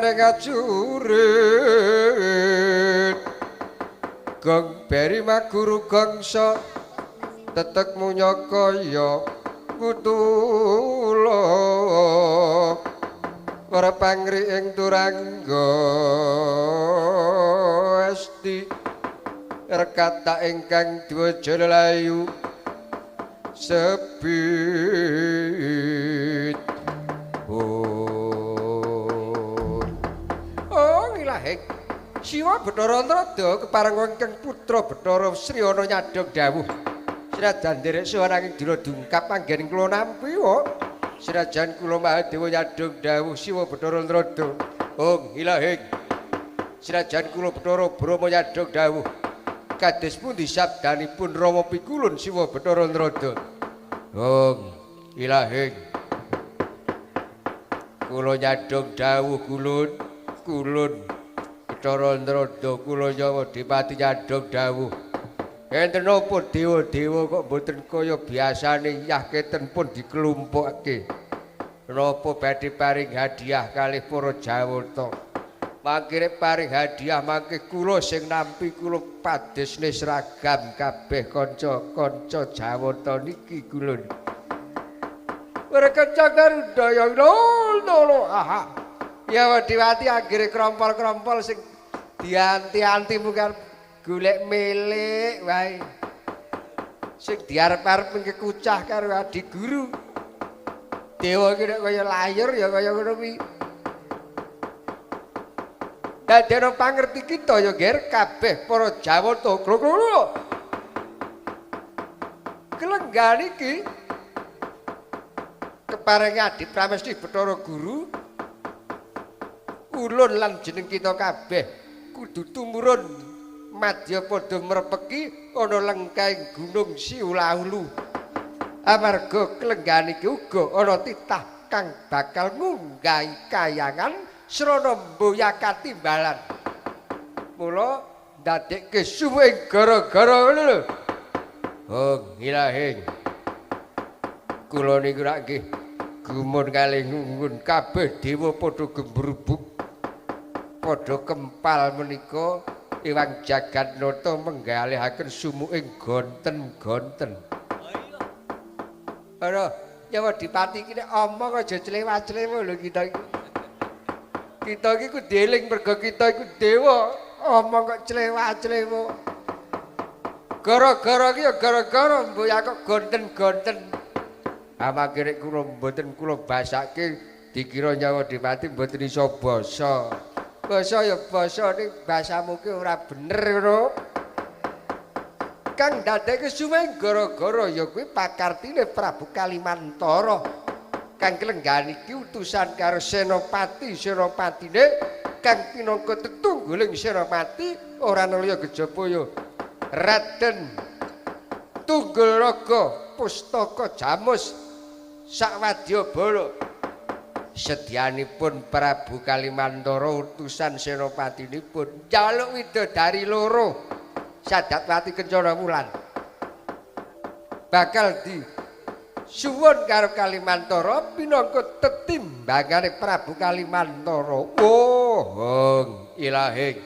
Ning ajurit gong beri maguru gongso tetek munyakaya kutula ora pangri ing turangga esti rekata ingkang dwaja lelayu sepit. Oh ilahing Siwa Bathara Narada kepareng wonten putra Bathara Sriyana nyadhong dawuh sinajan nderek suwan angin dina dungkap anggen kula nampi wa sinajan kula Mahadewa nyadhong dawuh Siwa Bathara Narada. Oh ilahing sinajan kula Bathara Brahma nyadhong dawuh kados pundi sabdanipun Rama pikulun Siwa Bathara Narada. Oh ilahing kula nyadhong dawuh kulun kulun Bathara Narada kula nyawa dipati nyadhong dawuh enten napa dewa-dewa kok mboten kaya biasane yah keten pun dikelumpukake napa badhe paring hadiah kalih para Jawata mangkire paring hadiah mangke kula sing nampi kula padesne seragam kabeh kanca-kanca Jawata niki kulun ora kanca Garuda ya lho aha ya Wediwati anggere krompol-krompol sing dianti-anti bukan golek milik wae sing diarep-arep mengke kucah karo adi guru dewa iki nek kaya layur ya kaya ngono kuwi. Dadene pangerti kita ya ger kabeh para Jawata klo-klo kelenggan iki keparengi Adi Pramesti Bathara Guru ulun lan jeneng kita kabeh kudu tumurun madya padha mrepeki ana lengkahing gunung Siulaulu amarga kelenggan iki uga ana titah kang bakal ngunggahi kayangan srana mboya katimbalan mula ndadekke suwing gara-gara ngono lho. Oh ilahing kula niku rak nggih gumun kalih ngungun kabeh dewa padha gembrubuk padha kempal menika Ewang Jagatnata menggalihaken sumuking gonten-gonten. Ora nyawa dipati iki nek omong aja clewa-clewa lho kita iki. Kita iki kudu eling mergo kita iku dewa, omong kok clewa-clewa. Gara-gara iki ya gara-gara mbok ya kok gonten-gonten. Amangke nek kula mboten kula basake dikira nyawa dipati mboten iso basa. Basa ya basa ning basamu ki ora bener ngono. Kang ndadekke suweng gara-gara ya kuwi pakartine Prabu Kalimantara. Kang kelenggan iki utusan karo senopati, senopatine kang pinangka tetungguling senopati ora ana liya kejaba ya Raden Tunggul Raga Pustaka Jamus Sakwadyabala. Sedyanipun Prabu Kalimantara utusan senopatinipun njaluk widodari loro Sadatwati Kencana Wulan bakal di suwun karo Kalimantara pinangka tetimbangane Prabu Kalimantara. Oh ilahing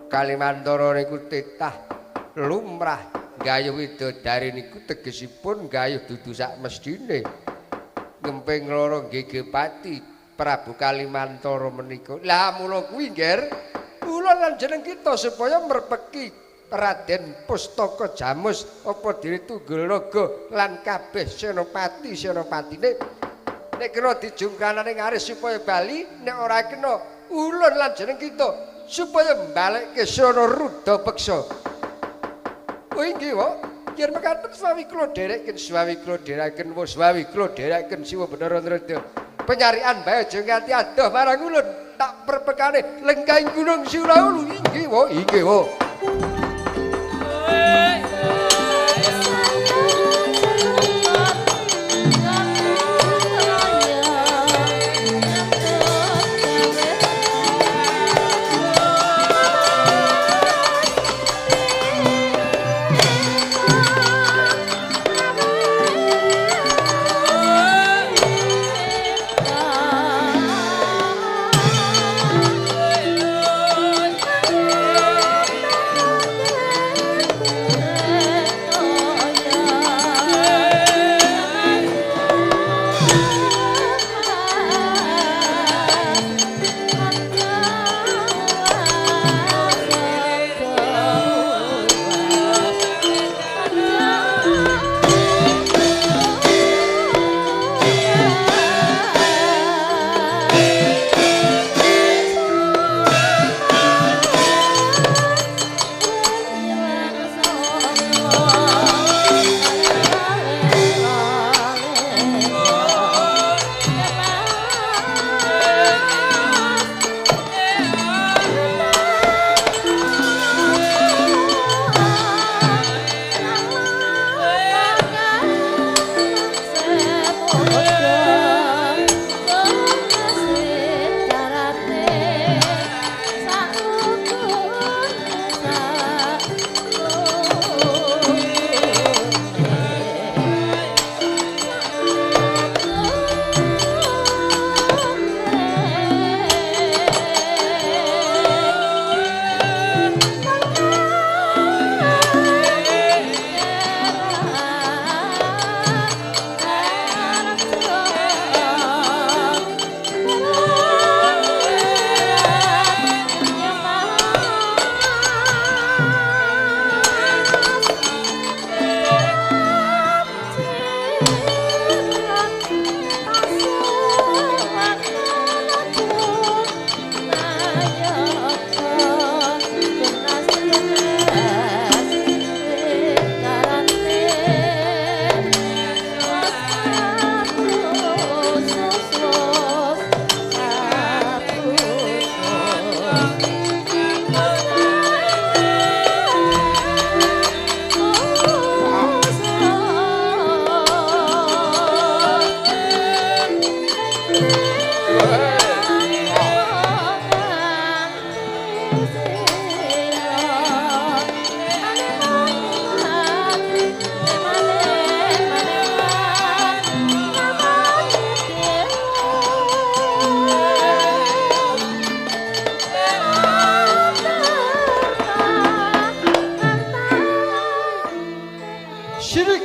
Kalimantara niku titah lumrah gayuh widodari niku tegesipun gayuh dudu sak mesthine ngemping loro Gegepati Prabu Kalimantara menika. Lah mula kuwi ngger kula lan jeneng kita supaya mrepeki Raden Pustaka Jamus apa dene Tunggul Raga lan kabeh senopati senopatine nek kena dijungkranane ngaris supaya bali nek ora kena ulun lan jeneng kita supaya mbalekke srana ruda peksa. Oh inggih wae. Yen mekaten swawi kula dhereken swawi kula dhereken swawi kula dhereken Siwa Bathara Narada. Penyarian bae aja nganti adoh marang ulun tak perpekane lengkahing gunung Siulaulu. Inggih wae, inggih wae. Oh.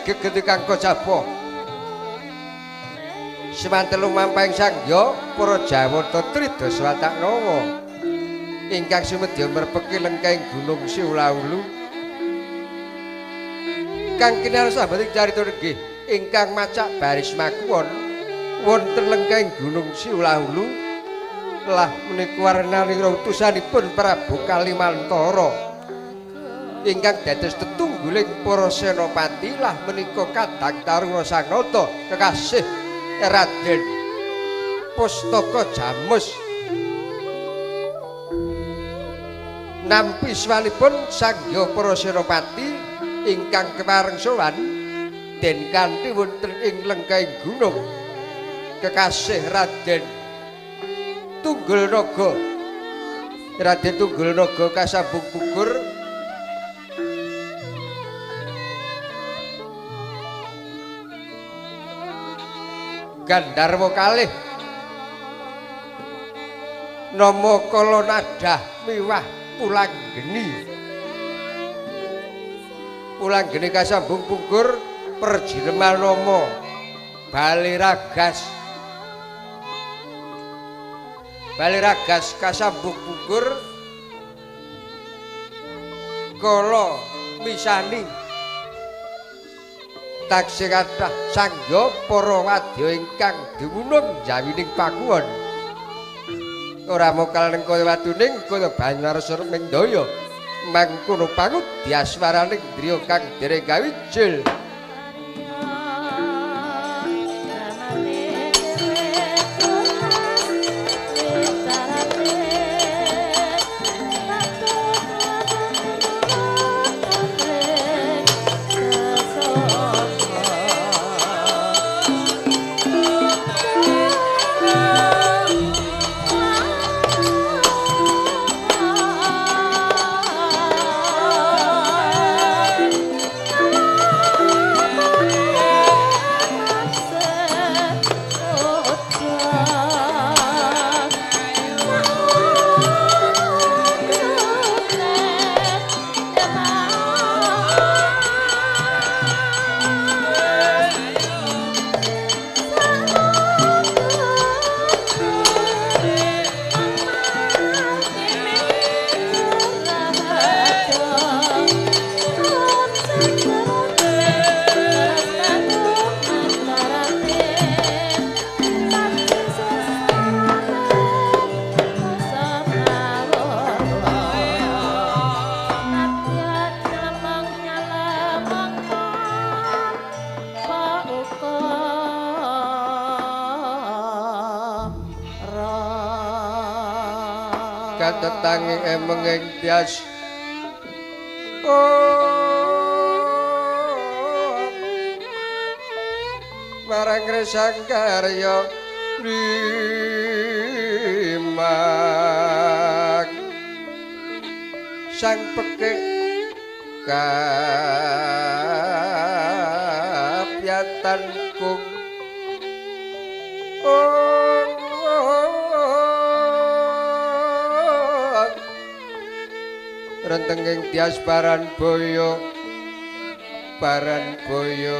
Gegede kang kocapa semanten lumampahing sangya para Jawata Tridasa watak nawa ingkang sumedya merpeki lengkahing gunung Siulaulu kang kinarsa sambating carita nggih ingkang macak baris makuwon wonten lengkahing gunung Siulaulu lah menika warnanira utusanipun Prabu Kalimantara ingkang dados tetungguling para senopati lah menika Kadang Taruna Sangnata kekasih Raden Pustaka Jamus. Nampi swanipun sangya para senopati ingkang kepareng sowan den kanthi wonten ing lengkahing gunung kekasih Raden Tunggul Naga. Raden Tunggul Naga kasambung pugur Gandharwa kalih nama Kala Nadah miwah Pulanggeni. Pulanggeni kasambung pungkur perjineman nama Baliragas. Baliragas kasambung pungkur Kala Misani. Taksih kathah sangya para wadya ingkang dumunung jawining pakuwon. Ora mokal ning kaya watuning kaya Banyuarsara mendaya mangkono pangudyaswaraning driya kang dereng kawijil. Katetangi emenging tias marang resang karya rimak sang pekik kapyatan kung rentenging tias baran boyo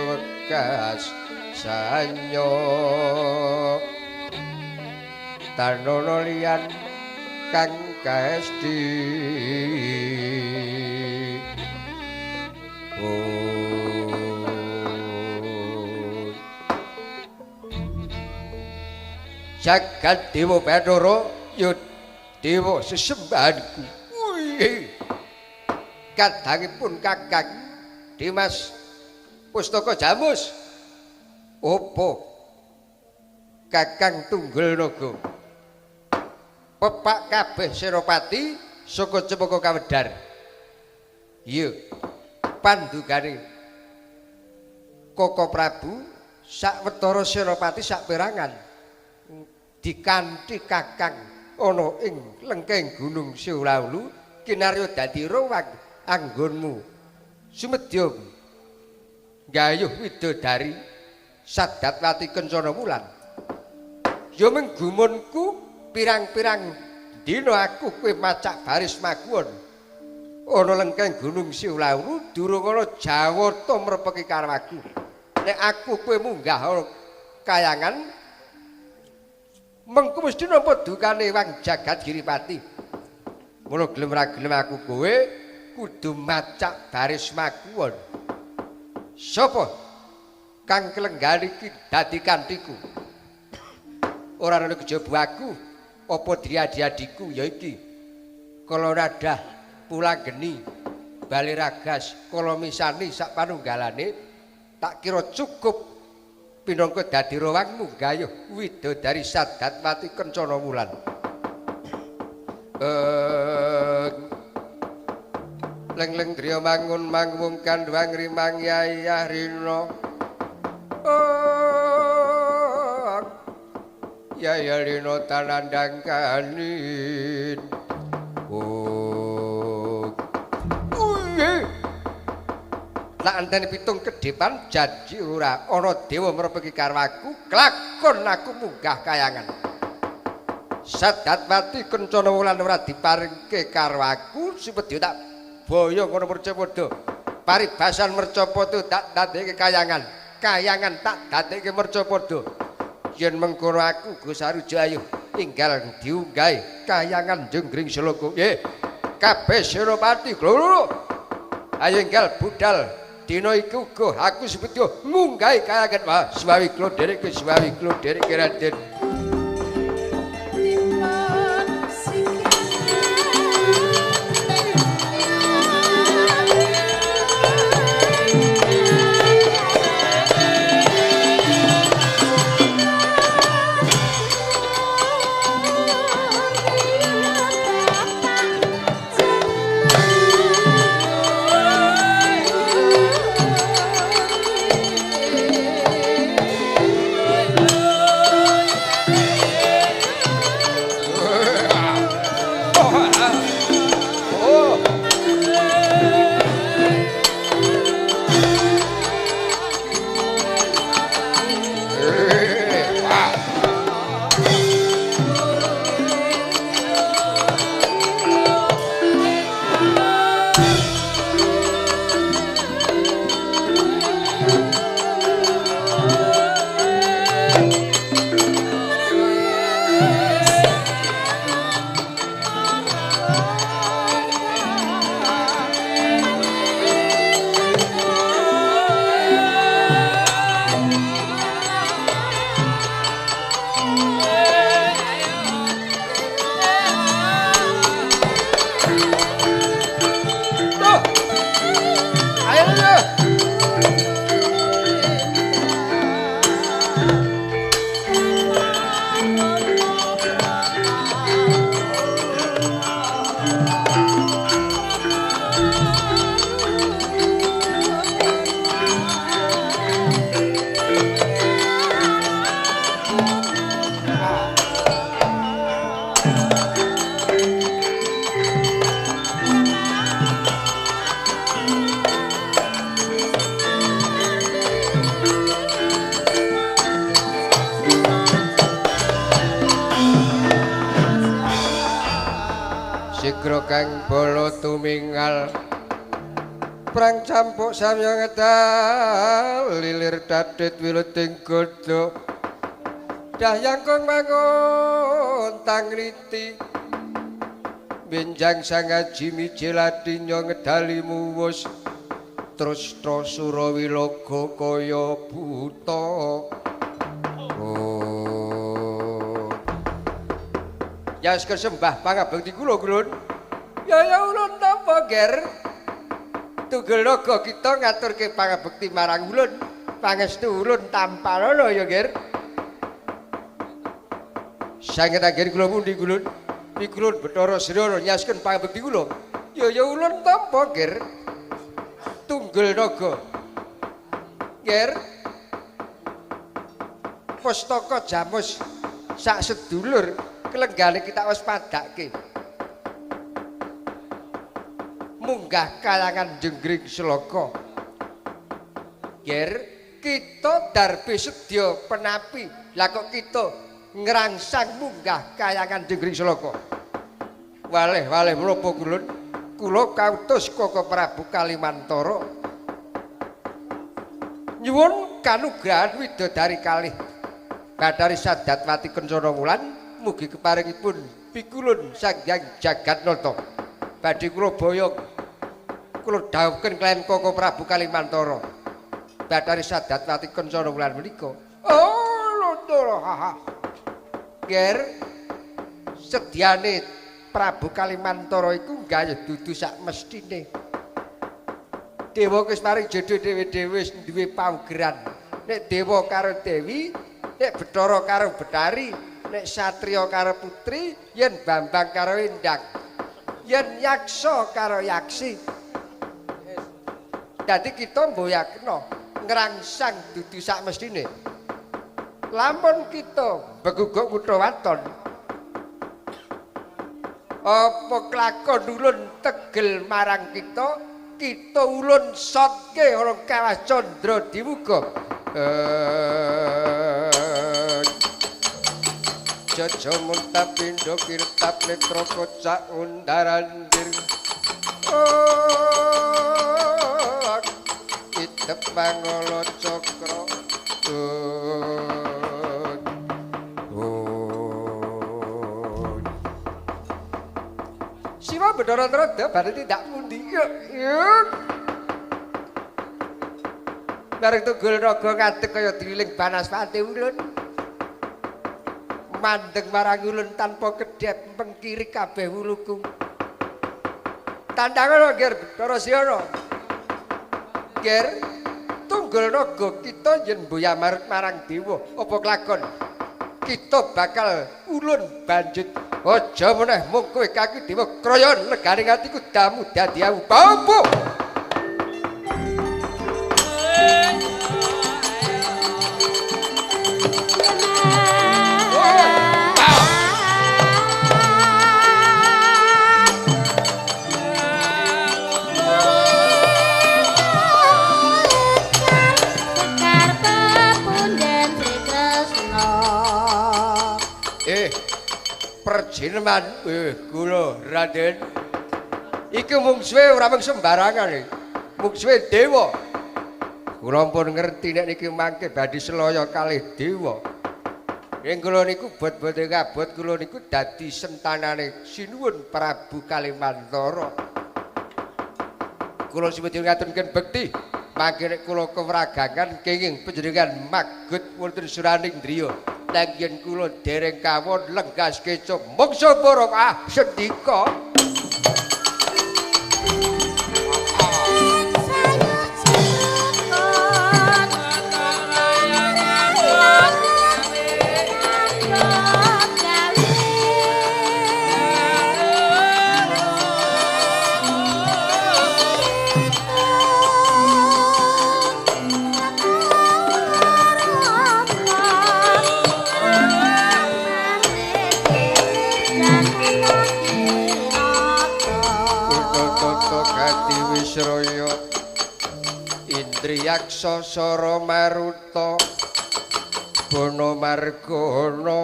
wekas sanyo tanono liyan kang kaesti jagat dewa Bathara ya dewa sesembahanku. Kadangipun Kakang Dimas Pustaka Jamus opo Kakang Tunggul Naga pepak kabeh senopati saka Cempaka Kawedar. Iya pandugane Koko Prabu sawetara senopati saperangan dikanthi Kakang ana ing lengkeng Gunung Siwlalu kinarya dadi rowang anggonmu sumedya gayuh widodari Sadatwati Kencana Wulan. Ya mung gumunku pirang-pirang dina aku kowe macak baris maguwon ana lengkeng Gunung Siwlalu durung ana Jawata mrepeki karo aku. Nek aku kowe munggah ana kayangan mengko mesti nampa dukane wang jagat Giripati. Mula gelem ra gelem aku kowe kudu macak baris maguwon. Sapa kang kelenggan iki dadi kantiku? Ora ana kejaba aku apa driadi-adiku ya iki. Kala radah Pulanggeni, Baliragas, kala misani sak panunggalane tak kira cukup pinangka dadi rawangmu gayuh widodari Sadatwati Kencana Wulan. Leng-leng driya mangun mangwung kandhwang rimang yayah rina. Yayah rina tanandang kanin. Tak anteni pitung kedepan janji ora ana dewa mrepeki karo aku klakon aku munggah kayangan. Sadatwati Kencana Wulan ora diparingke karo aku supedya tak boyo ngono mercapada. Paribasan mercapada tak dadekke kayangan, kayangan tak dadekke mercapada. Yen mengkono aku Gus Saruja ayo tinggal diunggahi kayangan Jenggring Seloko. Nggih. Kabeh Senopati gloro. Ayo enggal budal dina iku uga aku sepedya ngunggahi kayangan. Wah, suwawi kula dhereke, suwawi kula dhereke Raden. Kang bala tumingal prang campuk samya ngedal lilir dadit wiluting godha dahyangkung mangun tangriti benjang sangaji mijilati ngedali muwus terus surawilaga kaya buta. Oh ya sembah pangabekti kula Grun. Ya ya ulun tampa ger. Tugel naga kita ngaturke pangabekti marang ulun. Pangestu ulun tamparana ya ger. Sanget anggen kula pundi ulun? Pikulun Bathara Srana nyasken pangabekti kula. Ya ya ulun tampa ger. Tunggul naga. Ger. Pustaka jamus sak sedulur Kelenggane kita wis padake. Munggah kayangan Jenggring Sloka. Ger, kita darbe sedya penapi. Lah kok kita ngrangsang munggah kayangan Jenggring Sloka. Waleh-waleh menapa kulun? Kula kautus Koko Prabu Kalimantara. Nyuwun kanugrahan widodari kalih Bathari Sadatwati Kencana Wulan mugi keparingipun pikulun Sang Hyang Jagatnata. Badhe kula boyong kula dhawuhken kaliyan Koko Prabu Kalimantara. Bathari Sadatwati Kencana Wulan menika. Oh, lho ha. Ger, sedyane Prabu Kalimantara iku nggayuh dudu sak mestine. Dewa wis paring jodho dhewe-dhewe wis duwe paugeran. Nek dewa karo dewi, nek Bathara karo Bathari, nek satriya karo putri, yen Bambang karo Endang, yen yaksa karo yaksi. Dadi kita mboyakna ngrangsang dudu sak mestine. Lamun kita beguguk kutha waton, apa klakon ulun tegel marang kita, kita ulun sotke ana kawah candra diwuga. Jaja munta pindha kirtap netra kocak undarandir. Itep mangala cakra. Siwa Bathara Narada badhe tindak pundi? Bareng tunggul naga ngadeg kaya dililing banaspati ulun. Mandeg marang ulun tanpa kedhep pengkiri kabeh wuluku. Tandhangan Ger Bathara Siyana. Ger, tunggul naga kita yen mboya marang dewa apa kelakon? Kita bakal ulun banjut. Aja meneh mung kowe kaki dewa kroyon legane atiku damu dadi awu. Apa? Perjineman kula Raden iki mungsuhe ora mung sembarangan iki, mungsuhe dewa. Kula pun ngerti nek niki mangke badhe selaya kalih dewa. Ing kula niku bot-bote kabot kula niku dadi sentanane Sinuwun Prabu Kalimantara. Kula sipun ngaturken bekti mangke nek kula kewragangan kenging panjenengan magut wonten suraning driya. Yen kula dereng kawon lenggas keca mangsa borong ah sendika. Indriyaksa Sara Maruta Bono Margana.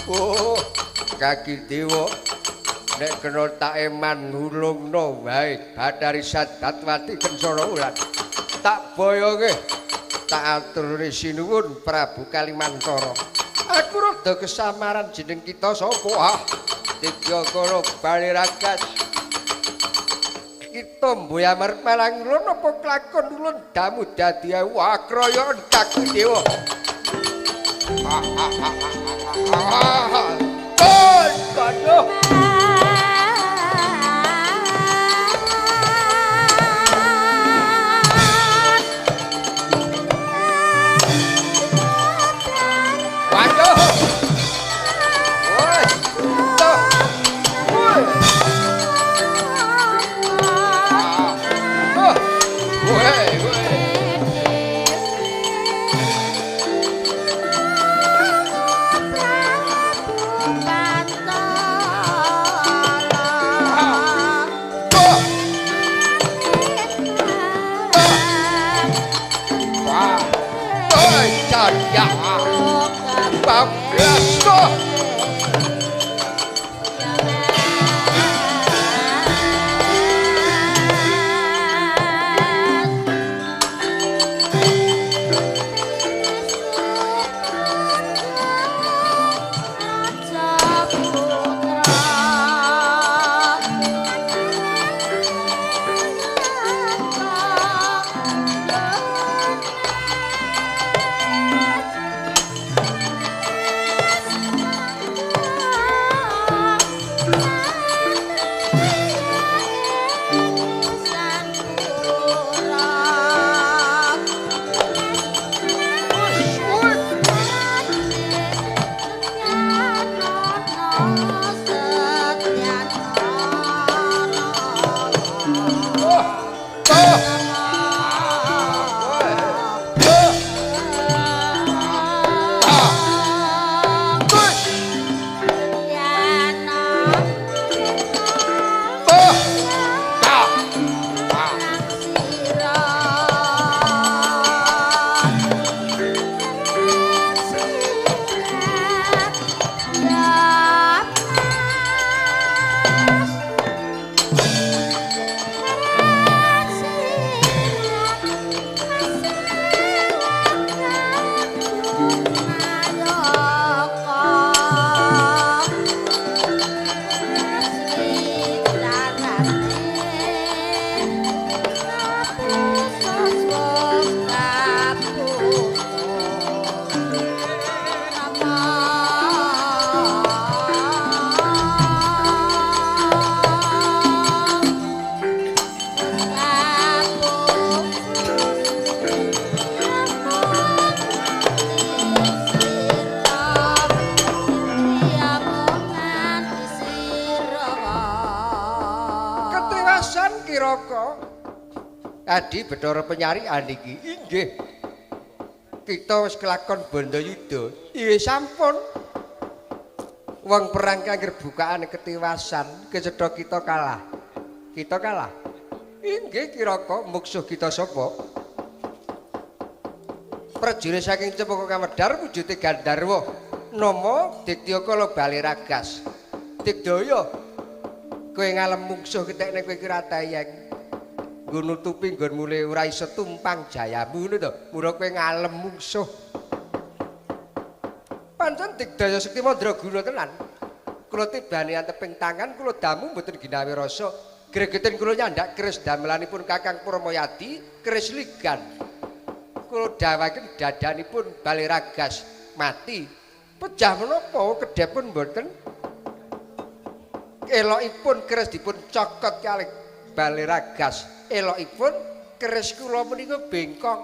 Oh, kaki dewa nek kena tak eman hulungno wae Bathari Sadatwati Kencana Wulan. Tak boyonge tak aturne sinuwun Prabu Kalimantara. Aku rada kesamaran jeneng kita sapa? Ah, Didyakara Baliragas. Kita mboya marep marang ulun apa klakon ulun damu dadi awu kroyon kaki dewa. Aduh. Waduh. Woi. Tuh. Woi. Woi, woi. Yes. Adi Bathara penyarikan iki inggih kita wis kelakon Bandayuda. Inggih sampun. Wong perang kangger bukaan ketiwasan kecetha kita kalah. Kita kalah. Inggih Kiraka mungsuh kita sapa? Prajurit saking Cempaka Kamedar wujude Gandharwa nama Dityakala Baliragas. Digdaya kowe ngalem mungsuh ketekne kowe ki ora tayeng. Nggo nutupi nggon mule ora iso tumpang jayamu ngono to. Mula kowe ngalem mungsuh. Pancen Digdaya Sekti Mandraguna tenan. Kula tibane anteping tangan kula damu mboten ginawi rasa. Gregeten kula nyandak keris damelanipun Kakang Pramayadi, keris ligan. Kula dawaken dadanipun Baliragas mati. Pejah menapa kedhepun mboten? Elokipun keris dipun cokot kalih Baliragas. Elokipun keris kula menika bengkok.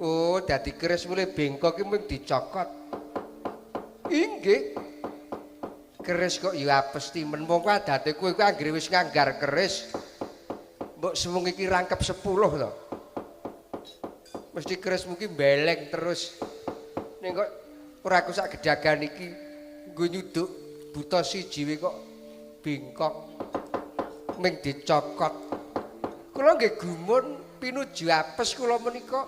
Oh, dadi keris mulih bengkok iki mung dicokot. Inggih. Keris kok ya apes timen. Mongko adate kowe kuwi anggere wis nganggar keris. Mbok semung iki rangkep 10 to. Mesti kerismu ki mbeleng terus. Ning kok ora aku sak gedagan iki nggo nyuduk buta siji wae kok bengkok. Ming dicokot. Kula nggih gumun pinuju apes kula menika.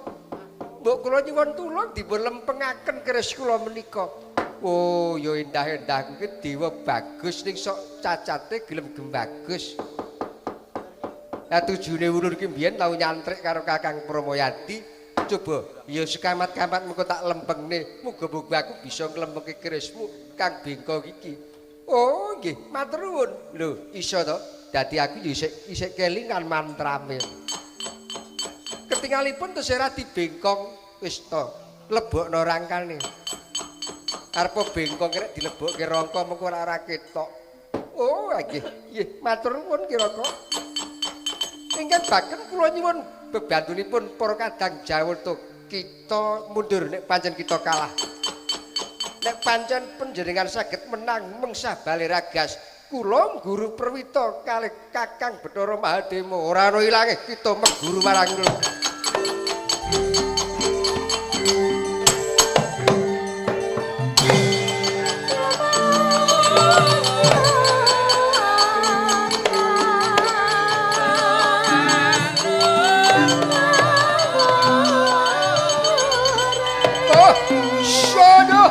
Mbok kula nyuwun tulung dipun lempengaken keris kula menika. Oh, ya endah-endah kuwi dewa bagus ning sok cacate gelem gembagus. Lah tujune ulun ki mbiyen tau nyantrik karo Kakang Pramayadi. Coba ya sekamat-kamat mengko tak lempengne. Muga-muga aku bisa nglempengke kerismu kang bengkok iki. Oh, nggih, matur nuwun. Lho, iso to? Dadi aku ya isih kelingan mantrame. Ketingalipun tesih ra dibengkong, wis to, lebokno rangkane. Arepa bengkong rek dilebokke rangka mengko ora ketok. Oh, nggih, nggih, matur nuwun Kiraka. Ingkang baken kula nyuwun bebantunipun para kadang Jawata kita mundur nek pancen kita kalah. Nek pancen panjenengan saged menang mengsah Baliragas, kula guru Perwita kalih Kakang Bathara Mahadema ora ana ilange kita meguru marang kula. Oh, sono.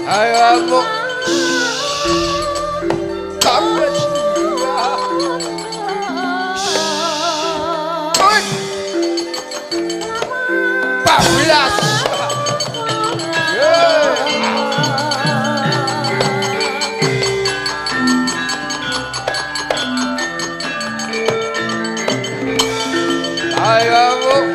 Ayo amuk. Bablas. Ayo amuk.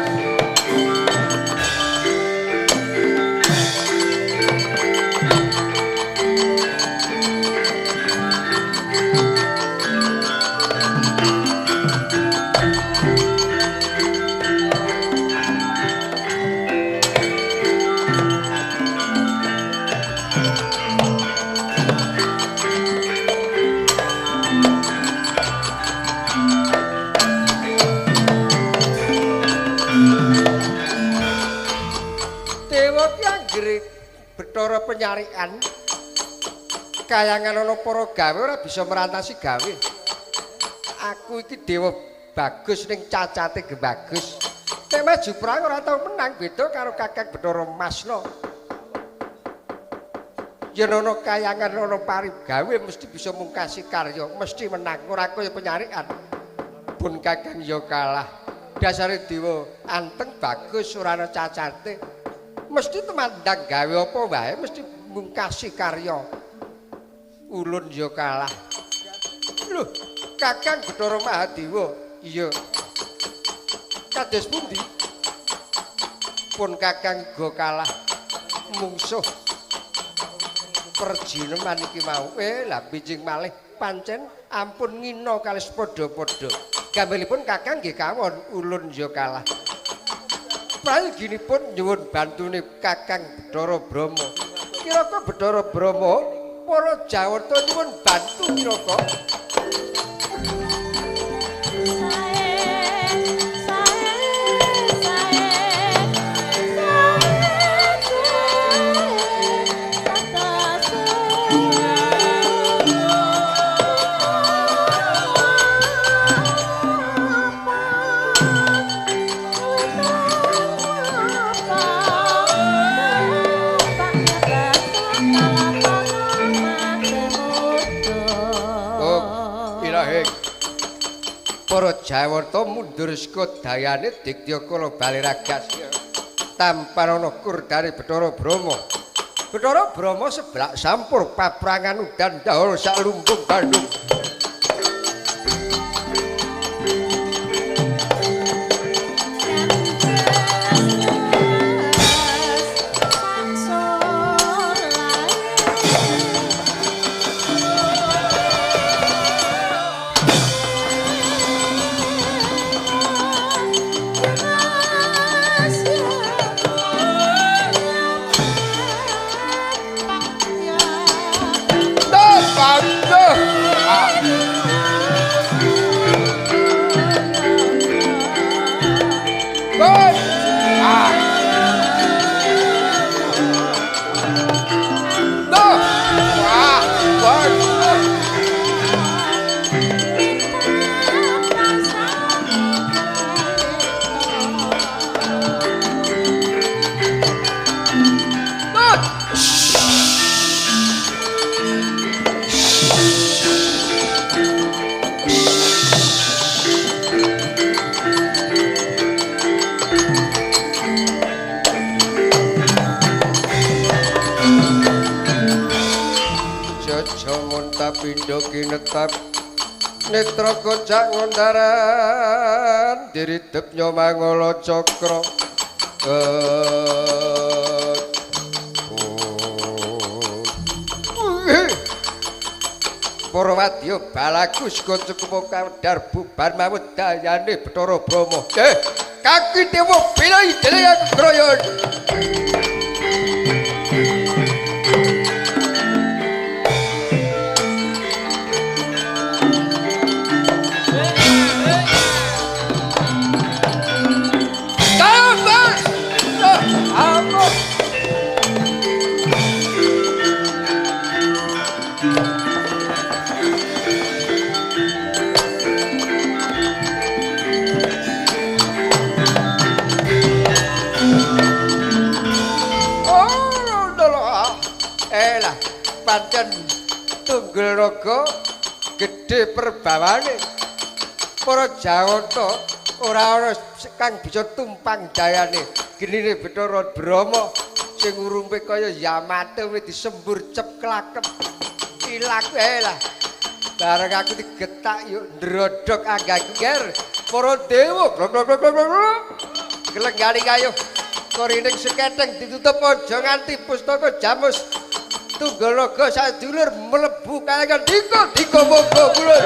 Bathara penyarikan kayangan ana para gawe ora bisa merantasi gawe. Aku iki dewa bagus ning cacate ge bagus. Nek maju perang ora tau menang, beda karo Kakang Bathara Masna. Yen ana kayangan ana parigawe mesti bisa mungkasi karya, mesti menang, ora kaya penyarikan. Pun Kakang ya kalah. Dasare dewa anteng bagus ora ana cacate. Mesti temandang gawe apa wae mesti mungkasi karya. Ulun ya kalah. Lho, Kakang Bathara Mahadewa. Iya. Kados pundi? Pun Kakang uga kalah mungsuh perjineman iki mau. Lah bijing malih pancen ampun ngina kalis padha-padha. Gambelipun Kakang nggih kawon, ulun ya kalah. Prayoginipun nyuwun bantune Kakang Bathara Brahma. Kiraka Bathara Brahma para Jawata nyuwun bantu kiraka. Para Jawata mundur saka dayane Dikyakala Baliragas tanpa ana kurdane Bathara Brahma. Bathara Brahma seblak sampur paprangan udan dahara sak lumbung Bandung. Pindha kinetap netra kocak ngondaran diridep nyomangala cakra. Para wadya balagus cukup kawedar bubar mawut dayane Bathara Brahma. Kaki dewa bilai delean kroyon. Oh, lho. Lah, pancen Tunggul Raga gedhe perbawane. Para Jawata ora ana kang bisa tumpang jayane. Genine Bathara Brahma sing urumpe kaya Yamate wis disembur cep klakem. Ilang lah. Bareng aku digetak yuk ndrodhok anggaku ger. Para dewa glenggani kayuh korining seketeng ditutup aja nganti pustaka jamus. Tunggul Raga sadulur mlebu kayangan dika dika monggo kula.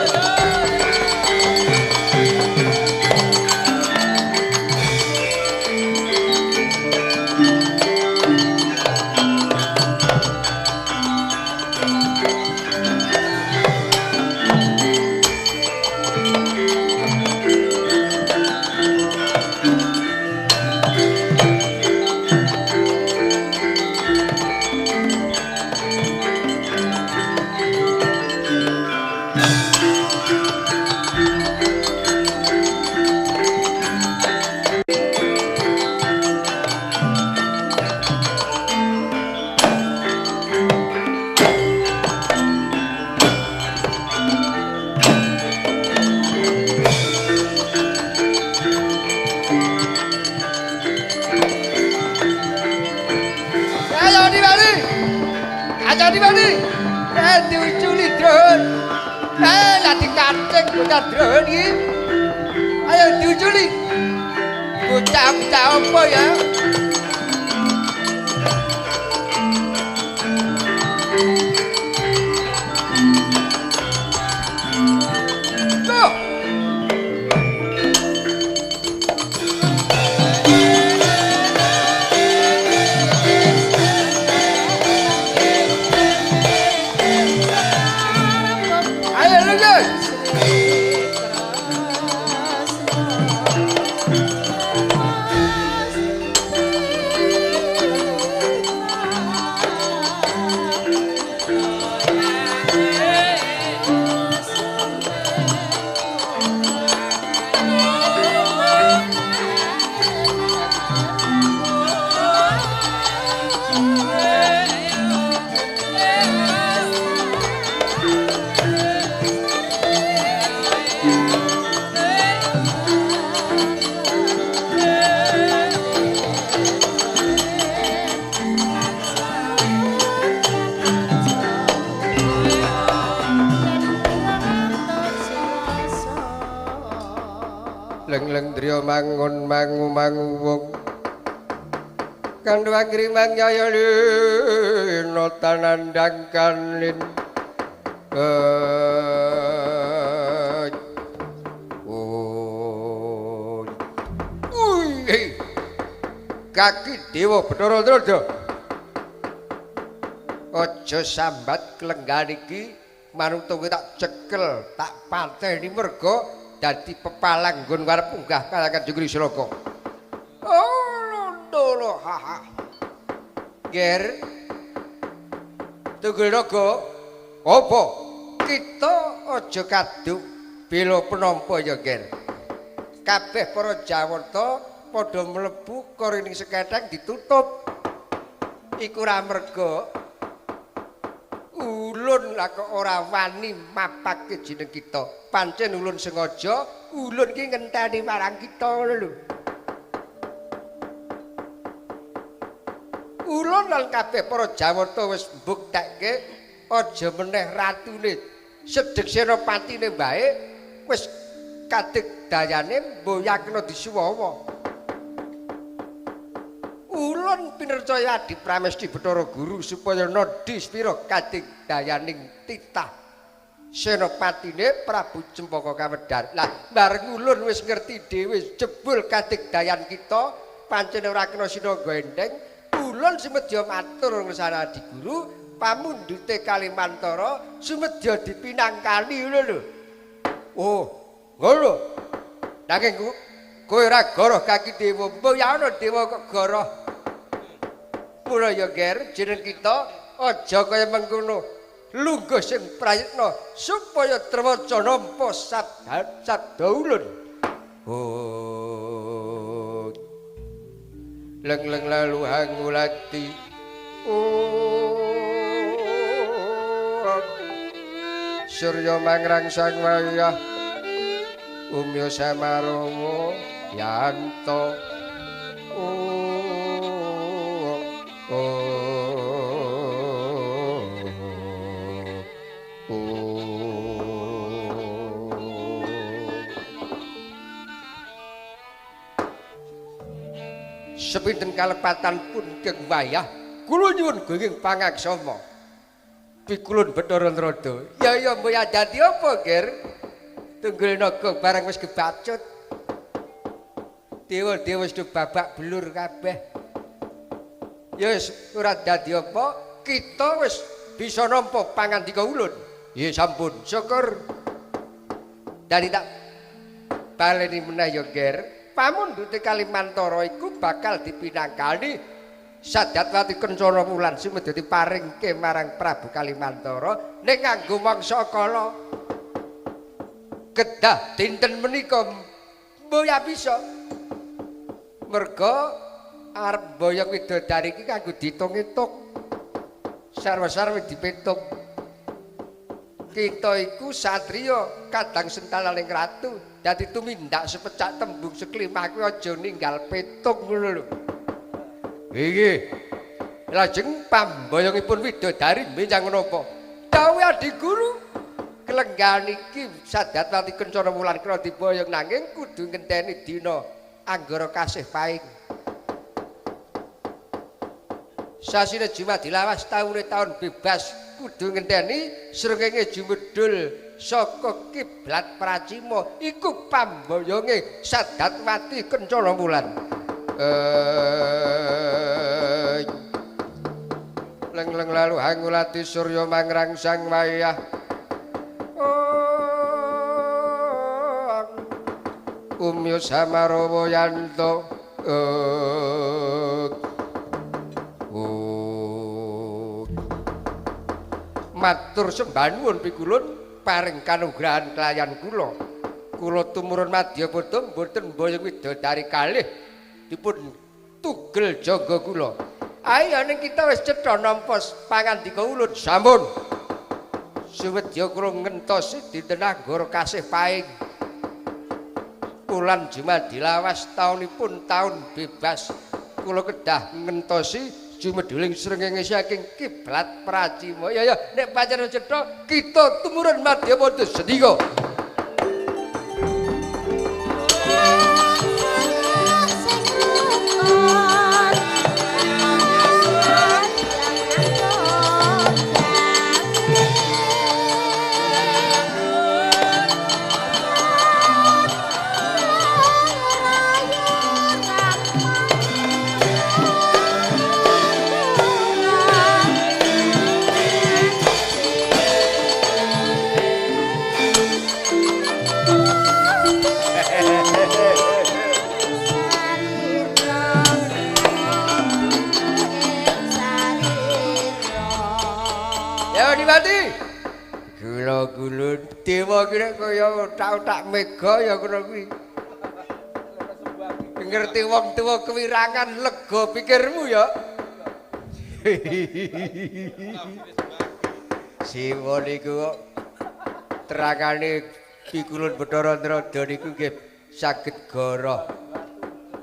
Drone iki. Ayo diuculi. Bocah-bocah apa ya? Tuh. Ayo lungguh. Leng-leng driya mangun mangu manguwung kandhuwang grimang jaya lina tanandang kalin. Kaki dewa Bathara Narada aja sambat klenggan iki manut kowe tak cekel tak pateni merga dadi pepalang nggon arep munggah kayangan Jogja Sraka. Oh lho ha ha. Ger Tunggul Raga apa kita aja kadung bela penampa ya Ger. Kabeh para Jawata padha mlebu korining seketeng ditutup. Iku ora merga ulun lah kok ora wani mapake jeneng kita. Pancen ulun sengaja, ulun ki ngenteni marang kita ngono lho. Ulun lan kabeh para Jawata wis mbuktekke aja meneh ratune Sedhek Senopatine bae wis kadeg dayane mboyakna disuwawa. Ulun pinercaya Adi Pramesti Bathara Guru supaya nodhi sepira kadeg dayaning titah Senopatine Prabu Cempaka Kawedar. Lah bareng ulun wis ngerti dhewe jebul kadeg dayan kita pancen ora kena sinangga endeng, ulun sumedya matur ngersana Adi Guru pamundhute Kalimantara sumedya dipinangkani ngono lho. Oh, ngono. Nanging kowe ora goroh kaki dewa, mbok ya ana dewa kok goroh. Mula ya Ger, jeneng kita aja kaya mengkono. Lungguh sing prayitna supaya trewaca nampa sabda ulun. Oh. Leng-leng lalu hangulati. Oh. Surya mangrangsang wayah umya samarawa yanto. Oh. Oh. Sepinten kalepatan pun keng wayah kula nyuwun gunging pangaksama pikulun Bathara Narada. Ya ya mbok dadi apa, Ger? Tunggul naga barang wis kebacut. Dewa-dewa wis babak belur kabeh. Ya wis ora dadi apa, kita wis bisa nampa pangandika ulun. Ya sampun, syukur. Dadi tak baleni meneh ya, Ger. Pamundhute Kalimantara iku bakal dipinangkani Sadatwati Kencana Wulan sing dadi paringke marang Prabu Kalimantara ning nganggo mangsa kala. Kedah dinten menika mboya bisa. Merga arep mboyong widodari iki kanggo diitung-itung. Sarwa-sarwa dipitung. Kita iku satriya kadang sentalaning ratu. Dadi tumindak sepecak tembung seklimah kuwi aja ninggal petung ngono lho. Nggih. Lajeng pamboyongipun widodari menyang napa? Dawuh Adi Guru, kelenggahan iki Sadatwati Kencana Wulan kena diboyong nanging kudu ngenteni dina Anggara kasih paing. Sasine Jumadilawas taune taun bebas kudu ngenteni srengenge jumedhul saka kiblat Pracima iku pamboyonge Sadatwati Kencana Wulan. Leng-leng lalu hangulati surya mangrangsang wayah. Umya samarawa yanto. Matur sembah nuwun pikulun paring kanugrahan kelayan kula. Kula tumurun madyapada mboten mboyong widodari kalih dipun tugel jangga kula. Ayo ning kita wis cetha nampa pangandika ulun. Sampun. Suwedya kula ngentosi dinten Anggara kasih paing. Wulan Jumadilawas taunipun taun bebas. Kula kedah ngentosi jumedhuling srengenge saking kiblat Pracima. Ya ya nek pancen cetha kita tumurun madyapada sedika. Gula-gulun dewa ki nek kaya otak-otak mega ya ngono kuwi. Ngerti wong tuwa kewirangan lega pikirmu ya. Siwa niku kok terangane pikulun Bathara Narada niku nggih saged goroh.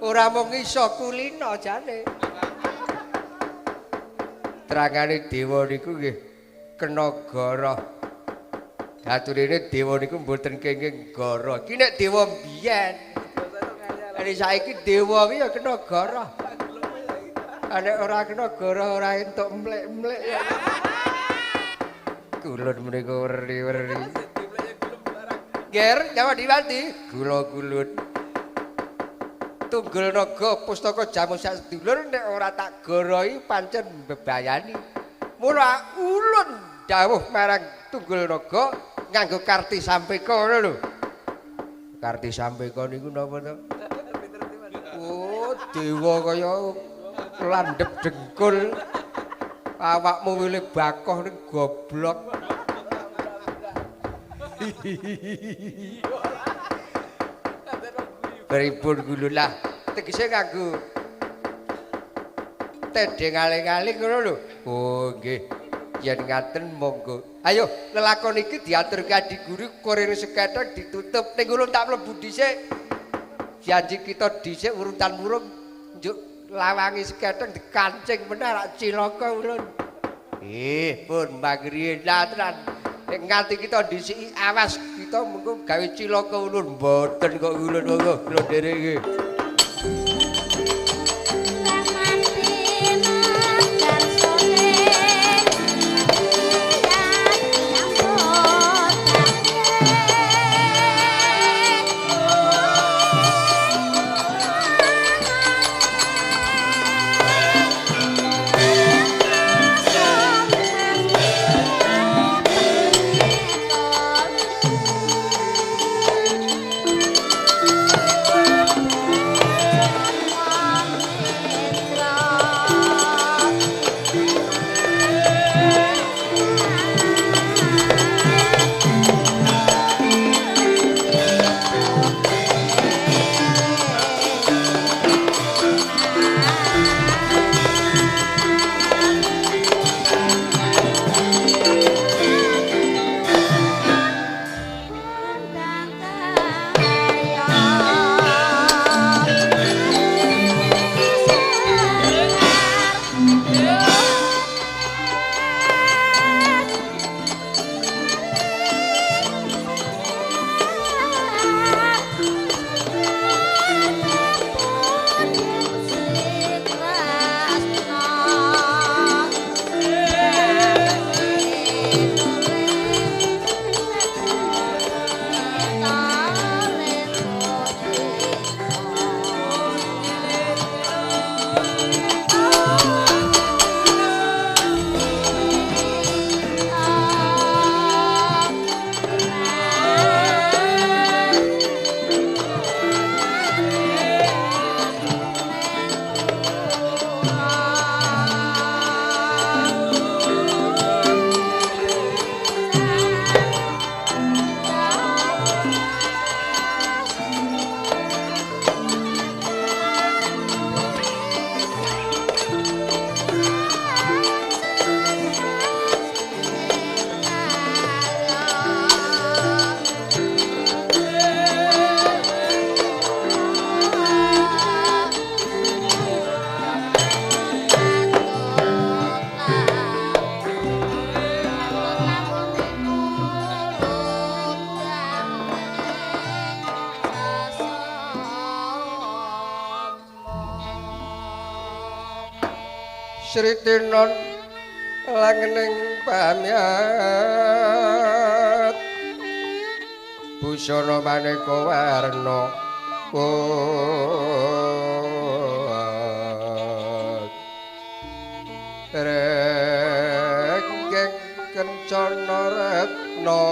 Ora mung iso kulino jane. Terangane dewa niku nggih kena goroh. Aturine dewa niku mboten kenging goroh. Iki nek dewa mbiyen. Nek saiki dewa ki ya kena goroh. Nek ora kena goroh ora entuk mlek-mlek. Kulun menika werni-werni. Ger, nyawa diwanti. Gula kulun. Tunggul naga pustaka jamu sak sedulur nek ora tak gorohi pancen mbebayani. Mula ulun dawuh marang Tunggul Naga nganggo karti sampeka ngono lho. Karti sampeka niku napa to? Oh, dewa kaya landhep dengkul. Awakmu wile bakoh ning goblok. Pripun gulu lah tegese kanggo tedheng aling-aling ngono lho. Oh nggih. Yen ngaten monggo. Ayo lelakon iki diaturke Adi Guru korene sekethek ditutup ning ulun tak mlebu dhisik. Janji kita dhisik urutan murung njuk lawangi sekethek dikancing meneh rak cilaka ulun. Pun mangriyen tenan. Nek nganti kita dhisiki awas kita mengko gawe cilaka ulun. Mboten kok ulun monggo kula nderek iki. Sri Tinon langening pamyat busana maneka warna renggeng kencana retna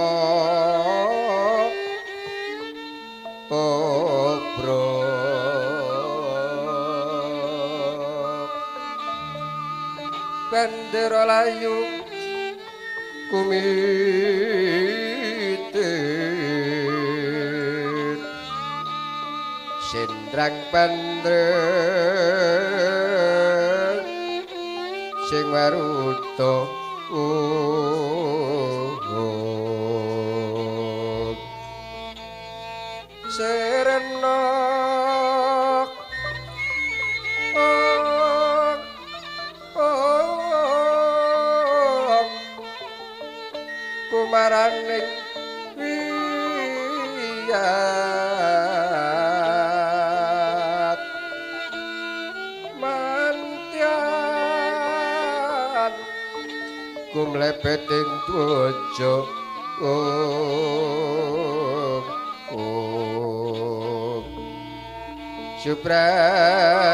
obro bendera layu kumitir sendrang pandreng sing waruta serena kumaraning wiyat mantyan kumlebeting dwaja suprasta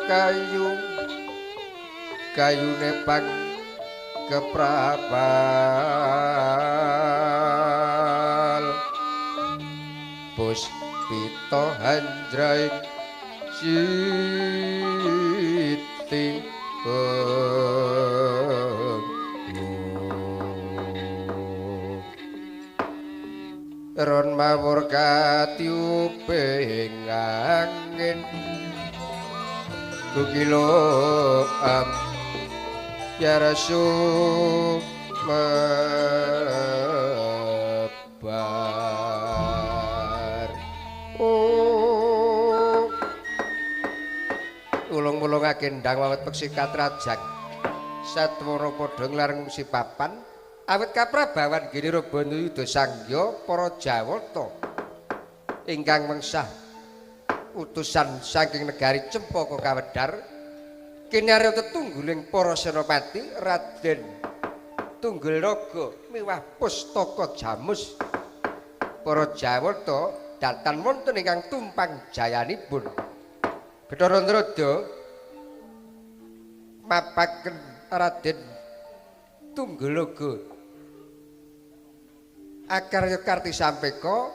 kayu kayune pang keprabal puspita handraing siti. Ron mawur katiuping angin kukilo am ya rasul mebar. Oh ulung-ulungake ndang wawet peksi katrajak satwara padha nglareng ngungsi papan awit kaprabawan Ginira Bandayuda Sangya para Jawata ingkang mengsah utusan saking negari Cempaka Kawedhar kinarya tetungguling para senopati Raden Tunggul Naga miwah Pustaka Jamus. Para Jawata datan wonten ingkang tumpang jayanipun. Bathara Narada mapaken Raden Tunggul Naga akarya karti sampeka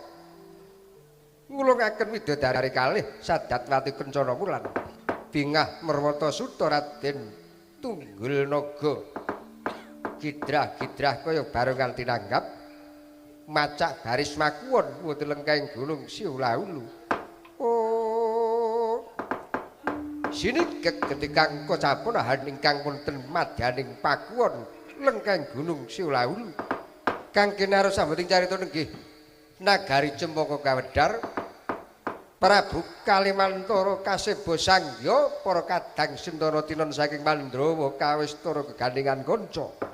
ngulungaken widodari kalih sadatwati kencana wulan. Bingah merwata suta Raden Tunggul Naga gidrah-gidrah kaya barongan tinanggap macak baris makuwon wonten lengkahing gunung Siulaulu. Oh sinigek ketikang kacapunahan ingkang wonten madyaning pakuwon lengkahing gunung Siulaulu kang kinarya sambeting carita nenggih nagari Cempaka Kawedhar Prabu Kalimantara kaseba sangya para kadang sentana tinon saking Mandrawa kawistara gegandhengan kanca.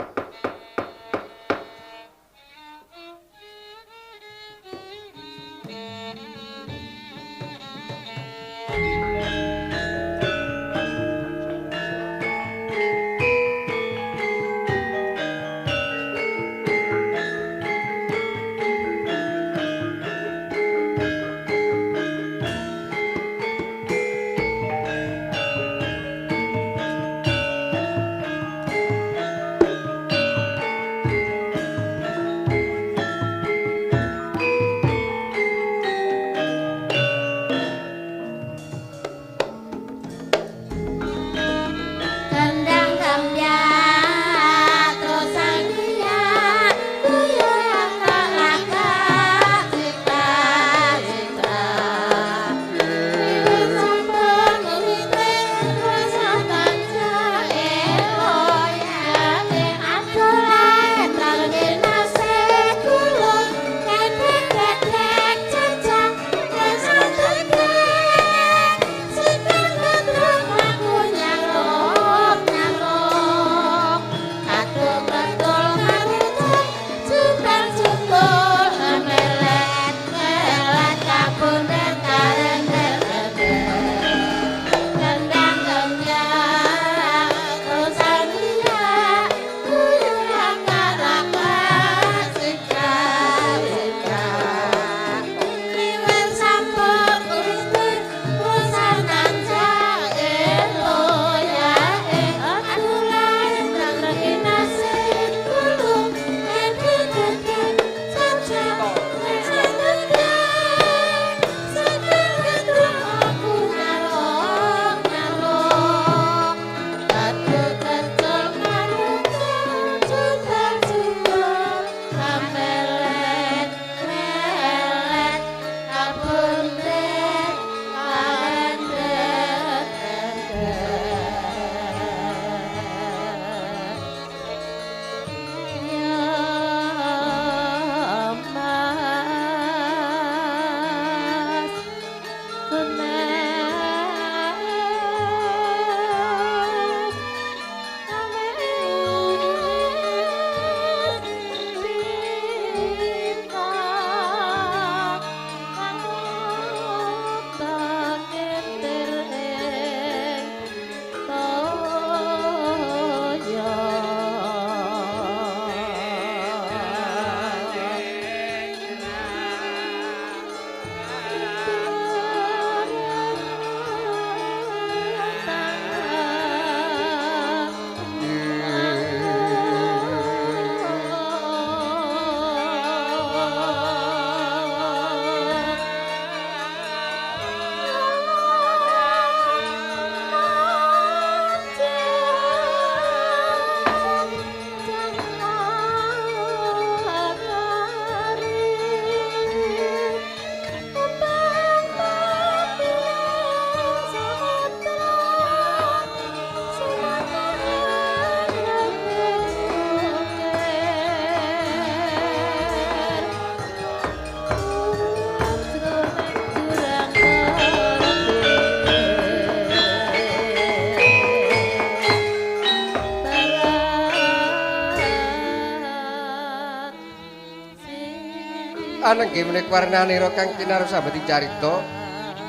Anenggih menika warnanira kang kinarep sambeting carita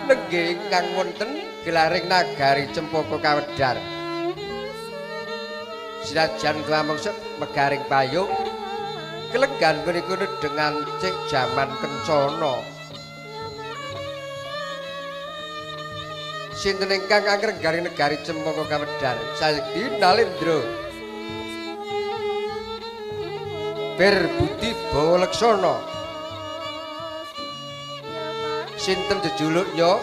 nenggih ingkang wonten gelaring nagari Cempaka Kawedar. Senajan tumangsa megaring payung kelenggan punika dengan cek jaman kencana. Sinten ingkang angrenggari negari Cempaka Kawedar? Sayekti Nalendra Bir Budi Bawa Leksana. Sinten jejuluknya?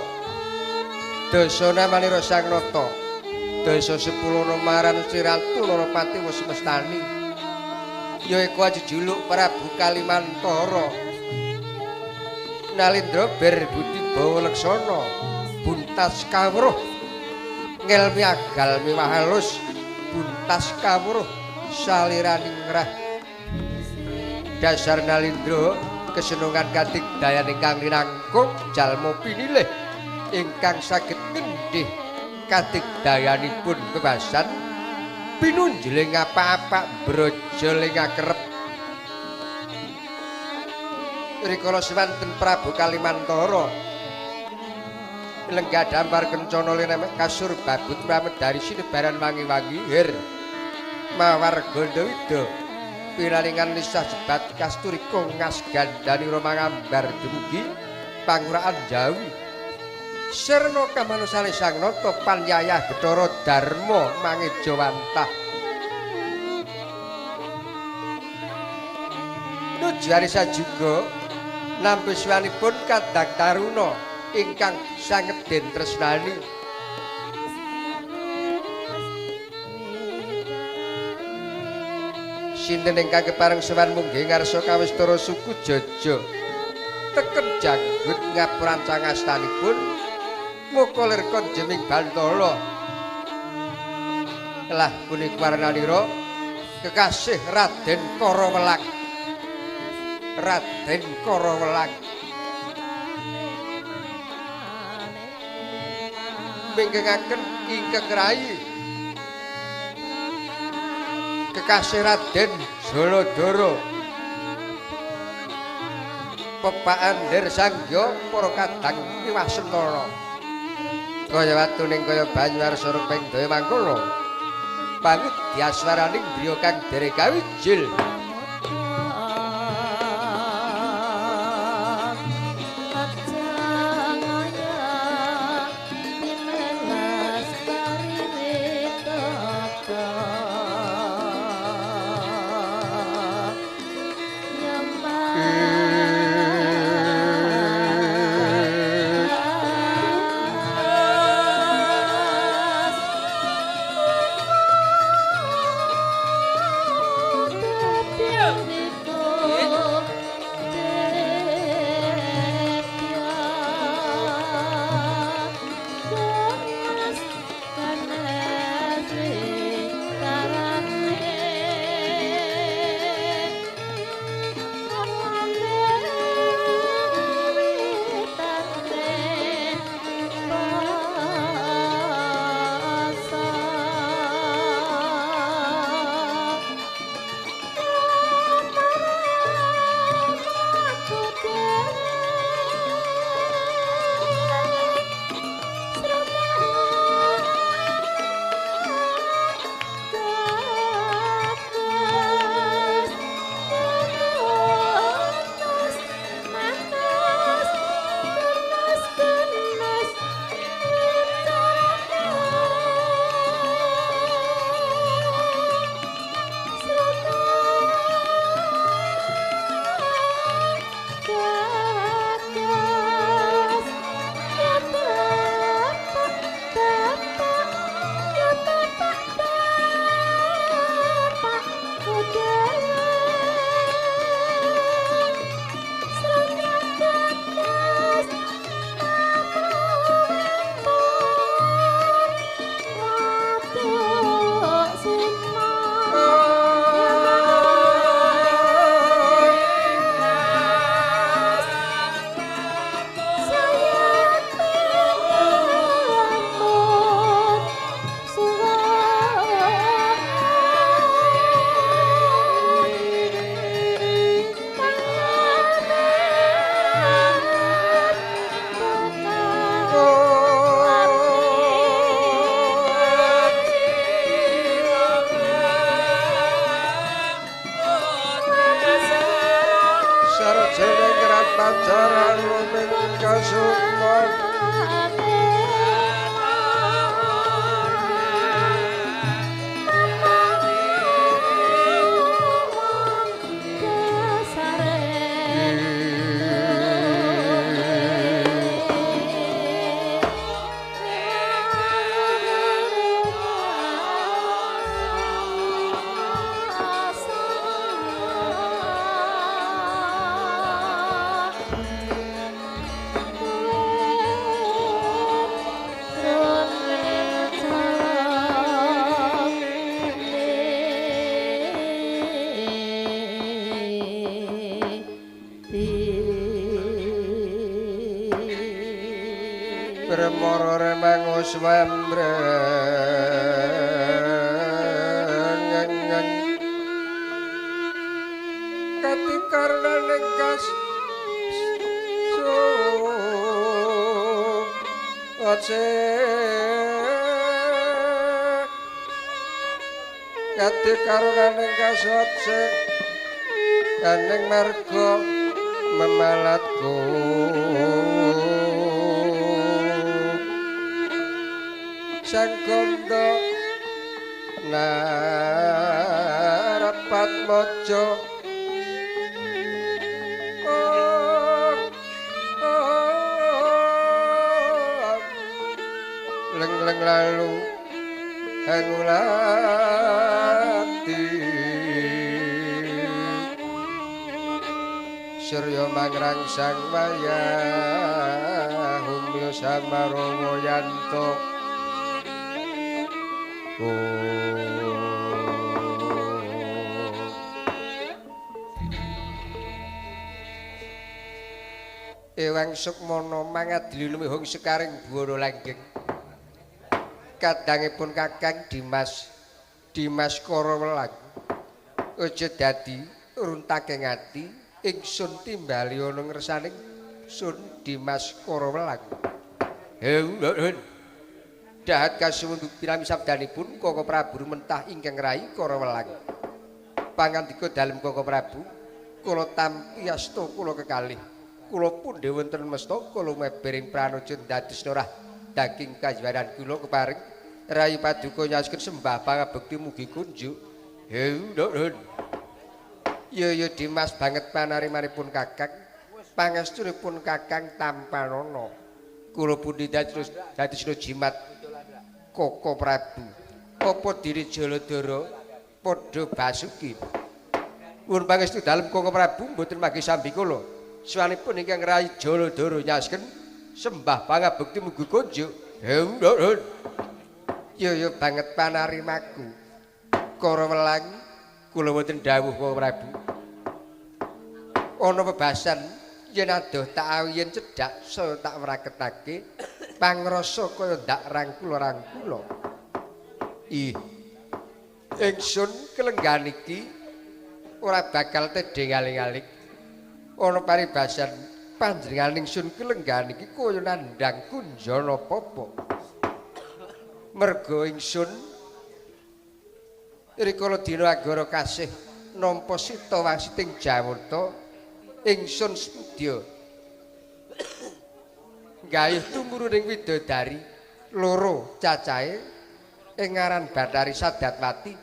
Dasa namanira Sang Nata. Dasa sepuluh maran Sri Ratu Narapati wis mestani. Yaiku jejuluk Prabu Kalimantara. Nalendra Bir Budi Bawa Leksana buntas kawruh ngelmi agal miwah halus buntas kawruh saliraning ngrah. Dasar Nalendra kesenungan kadigdayan ingkang linangkung jalma pinilih ingkang saged ngendih kadigdayanipun bebasan pinunjeling apa-apa braja ling akerep. Rikala swanten Prabu Kalimantara lenggah dampar kencana linemek kasur babut pramedari sinebaran wangi-wangi hir mawar gandawida piralingan lisah jebat kasturika ngas gandani romangambar dumugi panguraan Jawi. Sirna kamanusane Sang Nata panyayah Bathara Darma mangejawantah. Nuju sajuga nampi suwanipun kadang taruna ingkang sanget den tresnani. Sinten ingkang kepareng sowan munggih ngarsa kawistara suku Jaja teken janggut ngapurancang astanipun muka lir konjeming bantala. Lah punika warnanira kekasih Raden Karawelang. Raden Karawelang minggingaken ingkang rayi kekasih Raden Jaladara pepakan ndir sangya para kadang miwah sentana kaya watuning kaya banyu arsa ruping daya mangkono pamit diaswaraning griya kang derek kawijil. Pacaran luming kasukman kaning marga memalatku sang gondo narapat mojo leng-leng lalu hangulati Surya mangrangsang maya humyo samarowo yanto. Ewang Sukmana mangadili lumihung sekaring buwana langgeng. Kadangipun Kakang Dimas, Dimas Karawelang. Aja dadi runtake ati ingsun timbali ana ngersaning sun Dimas Karawelang. Heu. Dahat kasuwun pirami sabdanipun Koko Prabu mentah ingkang rai Karawelang. Pangandika dalem Koko Prabu, kula tampi asta kula kekalih. Kula pundhe wonten mestaka lumebering pranaja dados norah daging kajuwaran kula keparing rayi paduka nyasken sembah pangabekti mugi kunjuk. Heu nuwun. Ya ya Dimas banget panarimanipun Kakang, pangestunipun Kakang tampanana. Kula pundi dados jimat Koko Prabu. Apa diri Jaladara padha basuki. Nuwun pangestu dalem Koko Prabu mboten manggi sambi kula. Swanipun ingkang rai Jaladara nyasken sembah pangabekti mugi kunjuk. Heu nuwun. Ya ya banget panarimaku. Karawelang kula wonten dawuh Koko Prabu. Ana bebasan yen adoh tak awiyen cedhak saya tak wraketake pangrasa kaya ndak rangkula-rangkula. Ih. Ingsun kelenggan iki ora bakal tedhe ngaling-aling. Ana paribasan panjenengan ingsun kelenggan iki kaya nandhang kunjana papa. Merga ingsun rikala dina anggara kasih nampa sita wangsiting Jawata ingsun semedya gayuh tumurun widodari loro cacahe ing aran Bathari Sadatwati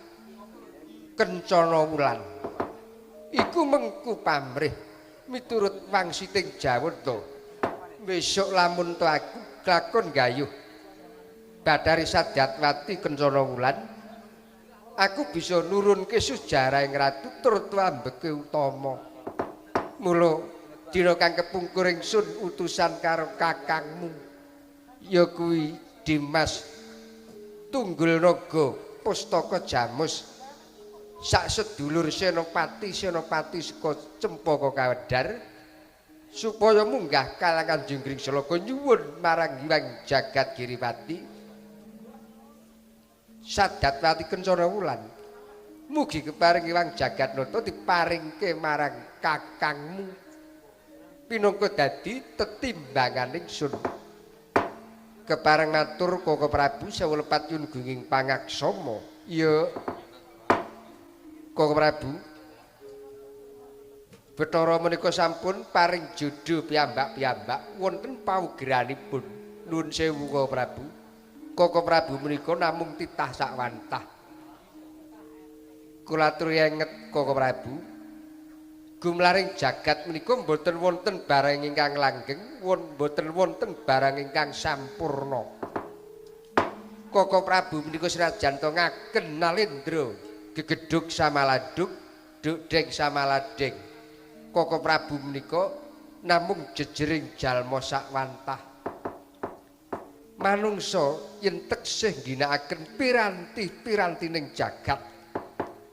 Kencana Wulan. Iku mengku pamrih miturut wangsiting Jawata. Besok lamun to aku lakon gayuh Bathari Sadatwati Kencana Wulan, aku bisa nurunke sejarah ing ratu tur tuambeke utama. Mula dina kang kepungkur ingsun utusan karo kakangmu ya kuwi Dimas Tunggul Naga Pustaka Jamus sak sedulur senopati senopati saka Cempaka Kawedar supaya munggah kalangan Junggring Selaga nyuwun marang Hyang Jagat Giripati Sadatwati Kencana Wulan. Mugi keparing Hyang Jagatnata diparingke marang kakangmu pinangka dadi tetimbangan ingsun. Kepareng matur Koko Prabu sewu lepat yun gunging pangaksama. Ya Koko Prabu, Bathara menika sampun paring jodho piyambak-piyambak wonten pawugeranipun. Nuwun sewu Koko Prabu. Koko Prabu menika namung titah sakwantah. Kula aturi enget Koko Prabu. Gumlaring jagat menika mboten wonten barang ingkang langgeng, mboten wonten barang ingkang sampurna. Koko Prabu menika senajan to ngaken nalendra, gegedhug samaladhug, dukdeng samaladheng. Koko Prabu menika namung jejering jalma sakwantah. Manungsa yen teksih ngginakaken piranti-pirantining jagat,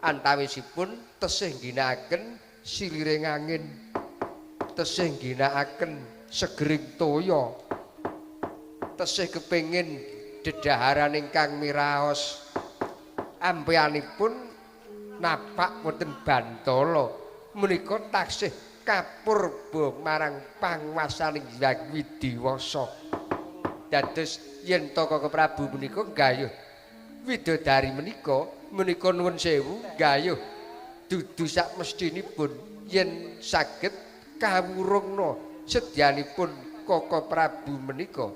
antawisipun tesih ngginakaken siliring angin, tesih ngginakaken segering toya, tesih kepengin dedaharan ingkang miraos, ampeanipun napak wonten bantala menika taksih kapurba marang panguwasaning Hyang Widiwasa. Dados yen to Koko Prabu menika gayuh widodari menika menika nuwun sewu gayuh dudu sak mestinipun yen saged kawurungna sedyanipun Koko Prabu menika.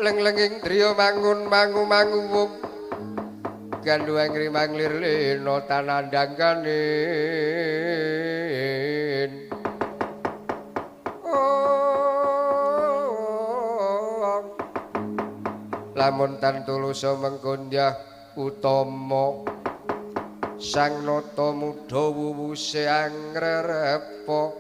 Leng-lenging driya mangun mangu manguwung gandhuweng rimang lir lena tanandhang kanin. Lamun tan tulusa mengkondyah utama sang nata mudha wuwuse angrerepa.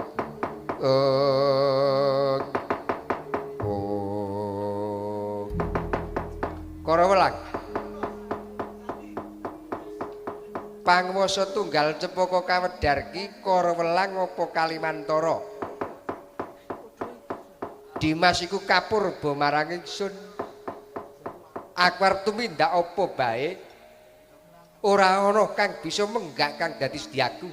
Kara welang panguwasa tunggal cepaka kawedhar ki kara welang apa Kalimantara. Dimas iku kapurba marang ingsun. Aku arep tumindak apa bae ora ana kang bisa menggak kang dadi sedyaku.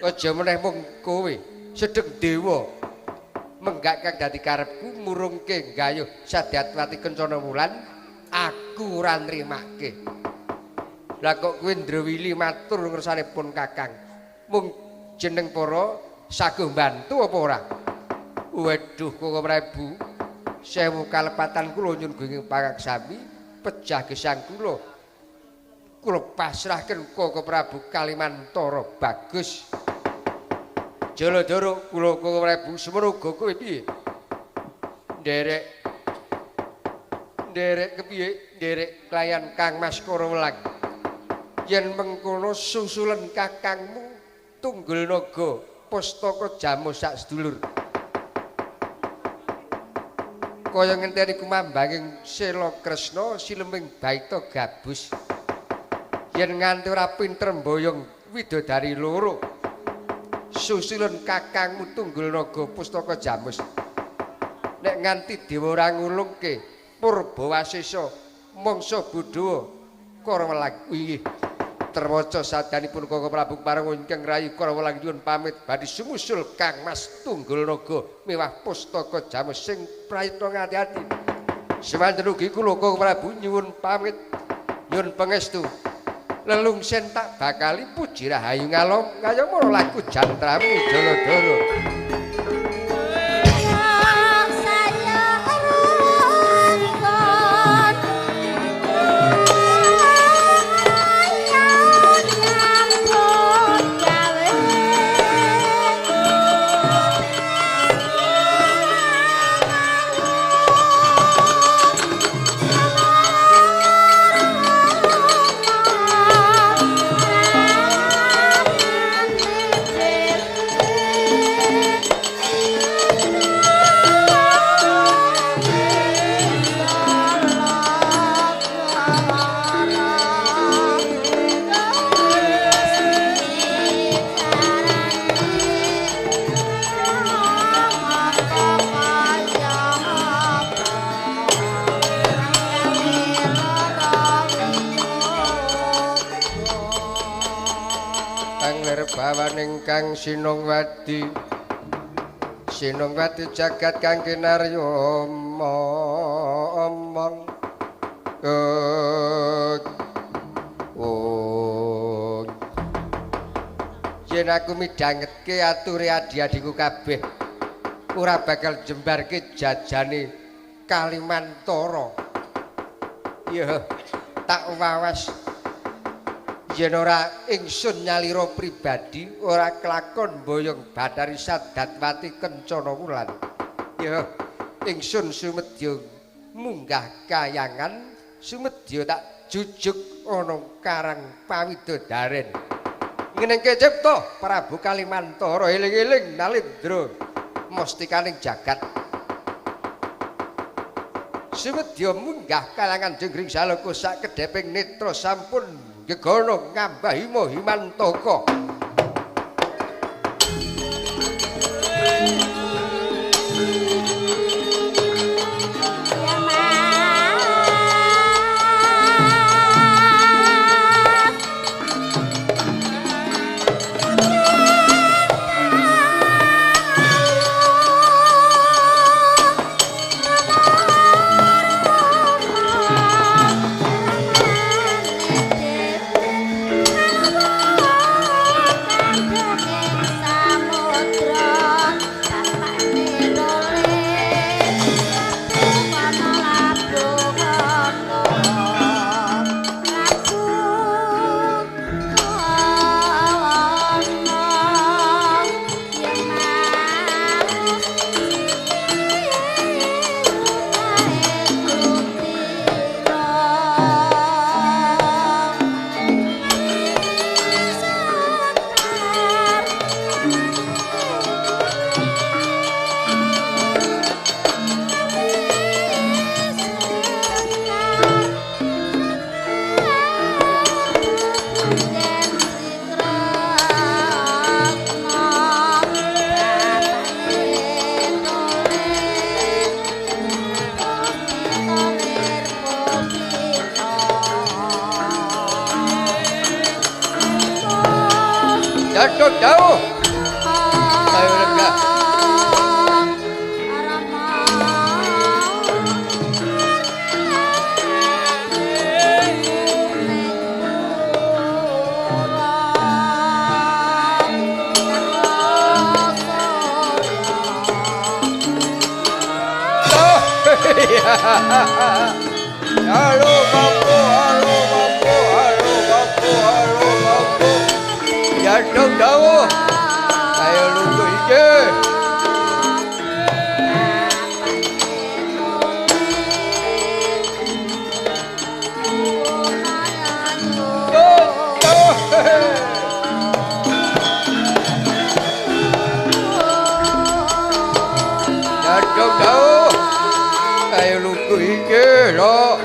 Aja meneh mung kowe sedeng dewa menggak kang dadi karepku murungke gayuh sadyatwati kencana wulan aku ora nrimake. Lah kok kowe ndrewili matur ngersanipun Kakang. Mung jeneng para saguh mbantu apa ora? Waduh Koko Prabu, sewu kalepatan kula nyuwun gunging pangaksami pejah gesang kula. Kula pasrahken Koko Prabu Kalimantara bagus. Jaladara kula Koko Prabu semono uga kowe piye? Nderek nderek kepiye? Nderek klayan Kang Mas Kara Welang. Yen mengkono susulen kakangmu Tunggul Naga pustaka jamu sak sedulur. Kaya ngenteni kumambanging Sela Kresna sileming baita gabus. Yen nganti ora pinter mboyong widodari loro susulen kakangmu Tunggul Naga pustaka jamus. Nek nganti dewa ora ngulungke Purbawasesa mangsa bodhawa Kara Welang. Inggih terwaca sadanipun Koko Prabu pareng ingkang rayi Kara Welang nyuwun pamit badhe sumusul Kang Mas Tunggul Naga miwah pustaka jamus sing prayitna ngati-ati. Semanten ugi kula Koko Prabu nyuwun pamit nyuwun pangestu. Lelungsen tak bakali puji rahayu ngalom ngayomara laku jantramu Jaladara. Bawaning kang Sinungwadi Sinungwadi jagat kang kinarya omong oh. Yen aku midhangetke ature adi-adiku kabeh ora bakal jembarke jajane Kalimantara. Ya tak wawas yen ora ingsun nyalira pribadi ora kelakon boyong Bathari Sadatwati Kencana Wulan. Ya ingsun sumedya munggah kayangan, sumedya tak jujuk ana karang pawidodaren. Ngenengke cipta Prabu Kalimantara, eling-eling Nalendra mustikaning jagat. Sumedya munggah kayangan jenggring saloko sak kedheping netra sampun gegana ngambah hima himantaka. Jaduk dawuh. Ayo lega. Halo bapu, halo bapu, halo bapu, halo bapu. Jaduk dawuh. Ayo lungguh iki. Jaduk dawuh. Ayo lungguh iki lho.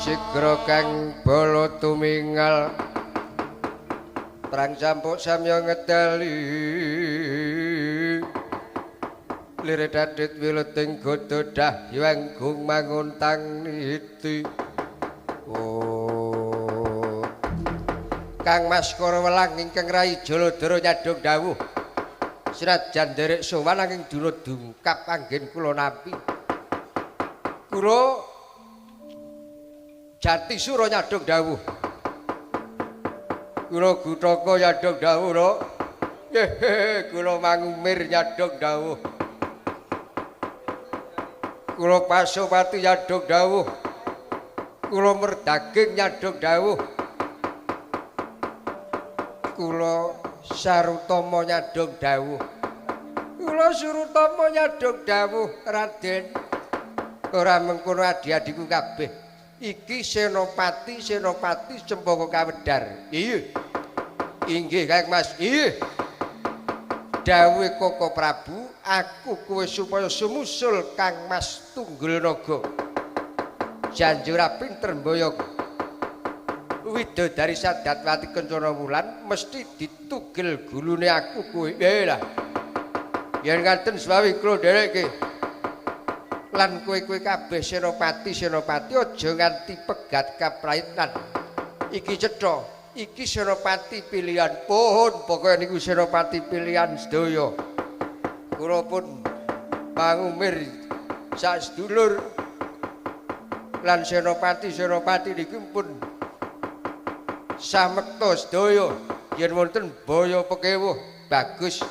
Sigra kang bala tumingal perang sampuk samya ngedali lire dadit wileting godha dahyang gung manguntang niti. Oh Kang Mas Kara Welang ingkang rai Jaladara nyadhong dawuh senajan nderek sowan anging duna dungkap anggen kula nampi. Kula Jati Sura nyadhong dawuh. Kula Gutaka nyadhong dawuh lho. Nggih, kula Mangumir nyadhong dawuh. Kula Pasopati nyadhong dawuh. Kula Merdaging nyadhong dawuh. Kula Sarutama nyadhong dawuh. Kula Surutama nyadhong dawuh, Raden. Ora mengkono adi-adiku kabeh. Iki Senopati, Senopati Cempaka Kawedar. Iya. Inggih Kang Mas. Iya. Dawuhe Koko Prabu, aku kowe supaya sumusul Kang Mas Tunggul Naga. Janji ora pinter mboyong. Widodari Sadatwati Kencana Wulan mesti ditugel gulune aku kowe. Lah. Yen ngaten swawi kula nderekke. Lan kowe-kowe kabeh senopati senopati aja nganti pegat kapraitnan. Iki cetha, iki senopati pilihan pohon, pokoke niku senopati pilihan sedaya. Kula pun pangumir sak sedulur lan senopati senopati niku pun samekta sedaya. Yen wonten baya pekewuh bagus.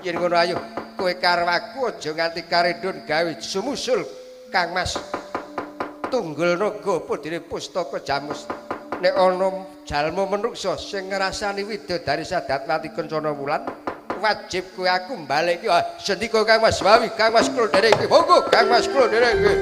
Yen ngono ayo kowe karo aku aja nganti karendun gawe sumusul Kang Mas Tunggul Naga apa dene pustaka jamus. Nek ana jalma menungsa sing ngrasani widodari Sadatwati Kencana Wulan wajib kowe aku mbaleki. Sendika Kang Mas Wawi, Kang Mas kula ndereke. Monggo Kang Mas kula ndereke.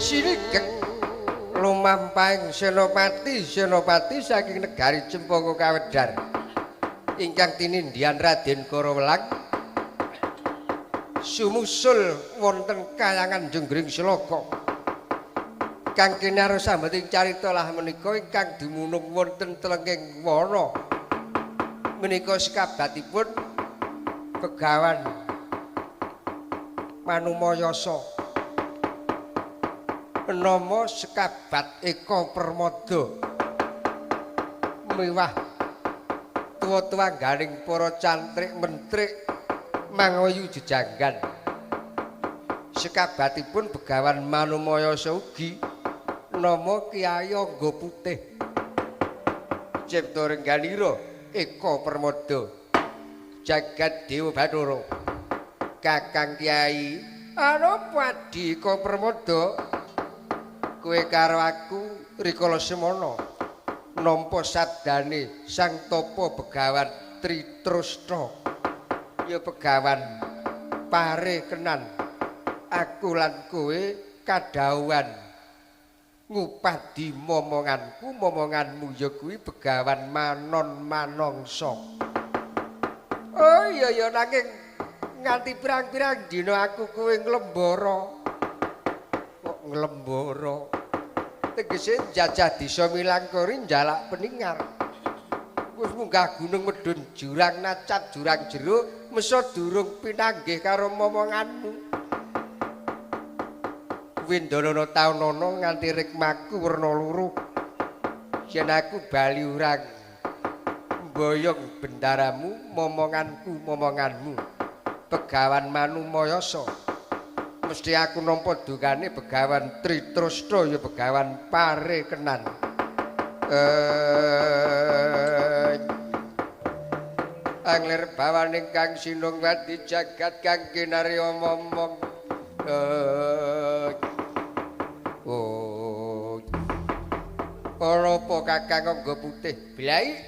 Sinigek lumampahing senopati senopati saking negari Cempaka Kawedar ingkang tinindhian Raden Karawelang sumusul wonten kayangan Jenggring Sloka kang kinarya sambeting carita lah menika ingkang dumunung wonten telenging wana menika sekabatipun Begawan Manumayasa nama sekabat Eka Permada miwah tuwa-tuwangganing para cantrik mentrik mangayu jejanggan. Sekabatipun Begawan Manumayasa ugi nama Kyai Angga Putih Cipta Rengganira Eka Permada jagat Dewa Bathara. Kakang Kyai anapa Adi Eka Permada? Kowe karo aku rikala semana nampa sabdane Sang Tapa Begawan Tritrasta. Ya Begawan pare kenan aku lan kowe kadhawuhan ngupadi momonganku momonganmu ya kuwi Begawan Manon Manongsa. Oh iya ya nanging nganti pirang-pirang dina aku kowe nglembara. Kok nglembara? Tegese jajah desa Milangkori njalak peningar. Wis munggah gunung medhun jurang nacap jurang jero mesa durung pinanggih karo momonganmu. Windana taunana nganti rikmaku werna loro. Yen aku bali urang mboyong bendaramu momonganku momonganmu Begawan Manumayasa. Mesti aku nampa dungane Begawan Tritrasta ya Begawan pare kenan. Anglir bawaning kang sinung wadi jagat kang kinarya momong. Oh. Ora apa Kakang Angga Putih blai?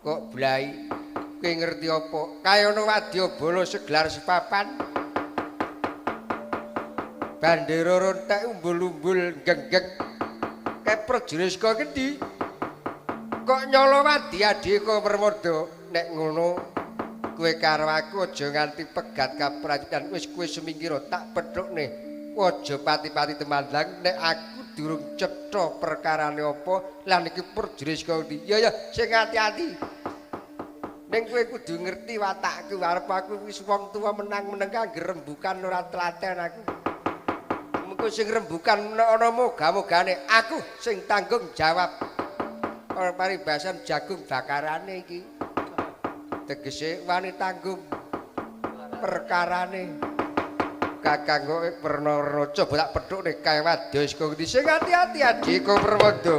Kok blai? Kowe ngerti apa? Kaya ana wadyabala segelar sepapan. Bandera rontek umbul-umbul genggeng. Kae prajurit saka ngendi? Kok nyala wadi Adi Eka Permada? Nek ngono kowe karo aku aja nganti pegat kaprajutan. Wis kowe semingkira tak pethukne. Aja pati-pati temandang nek aku durung cetha perkarane apa lan iki prajurit saka ngendi. Ya ya sing ati-ati. Ning kowe kudu ngerti watakku, arep aku wis wong tuwa menang-meneng kanggo rembukan ora telaten aku. Mengko sing rembukan ana moga-mogane aku sing tanggung jawab. Ora paribasan jagung bakarane iki. Tegese wani tanggung perkarane. Kakang kok werna-werna coba tak pethukne kae wadya saka ngendi sing ati-ati Adi Eka Permada.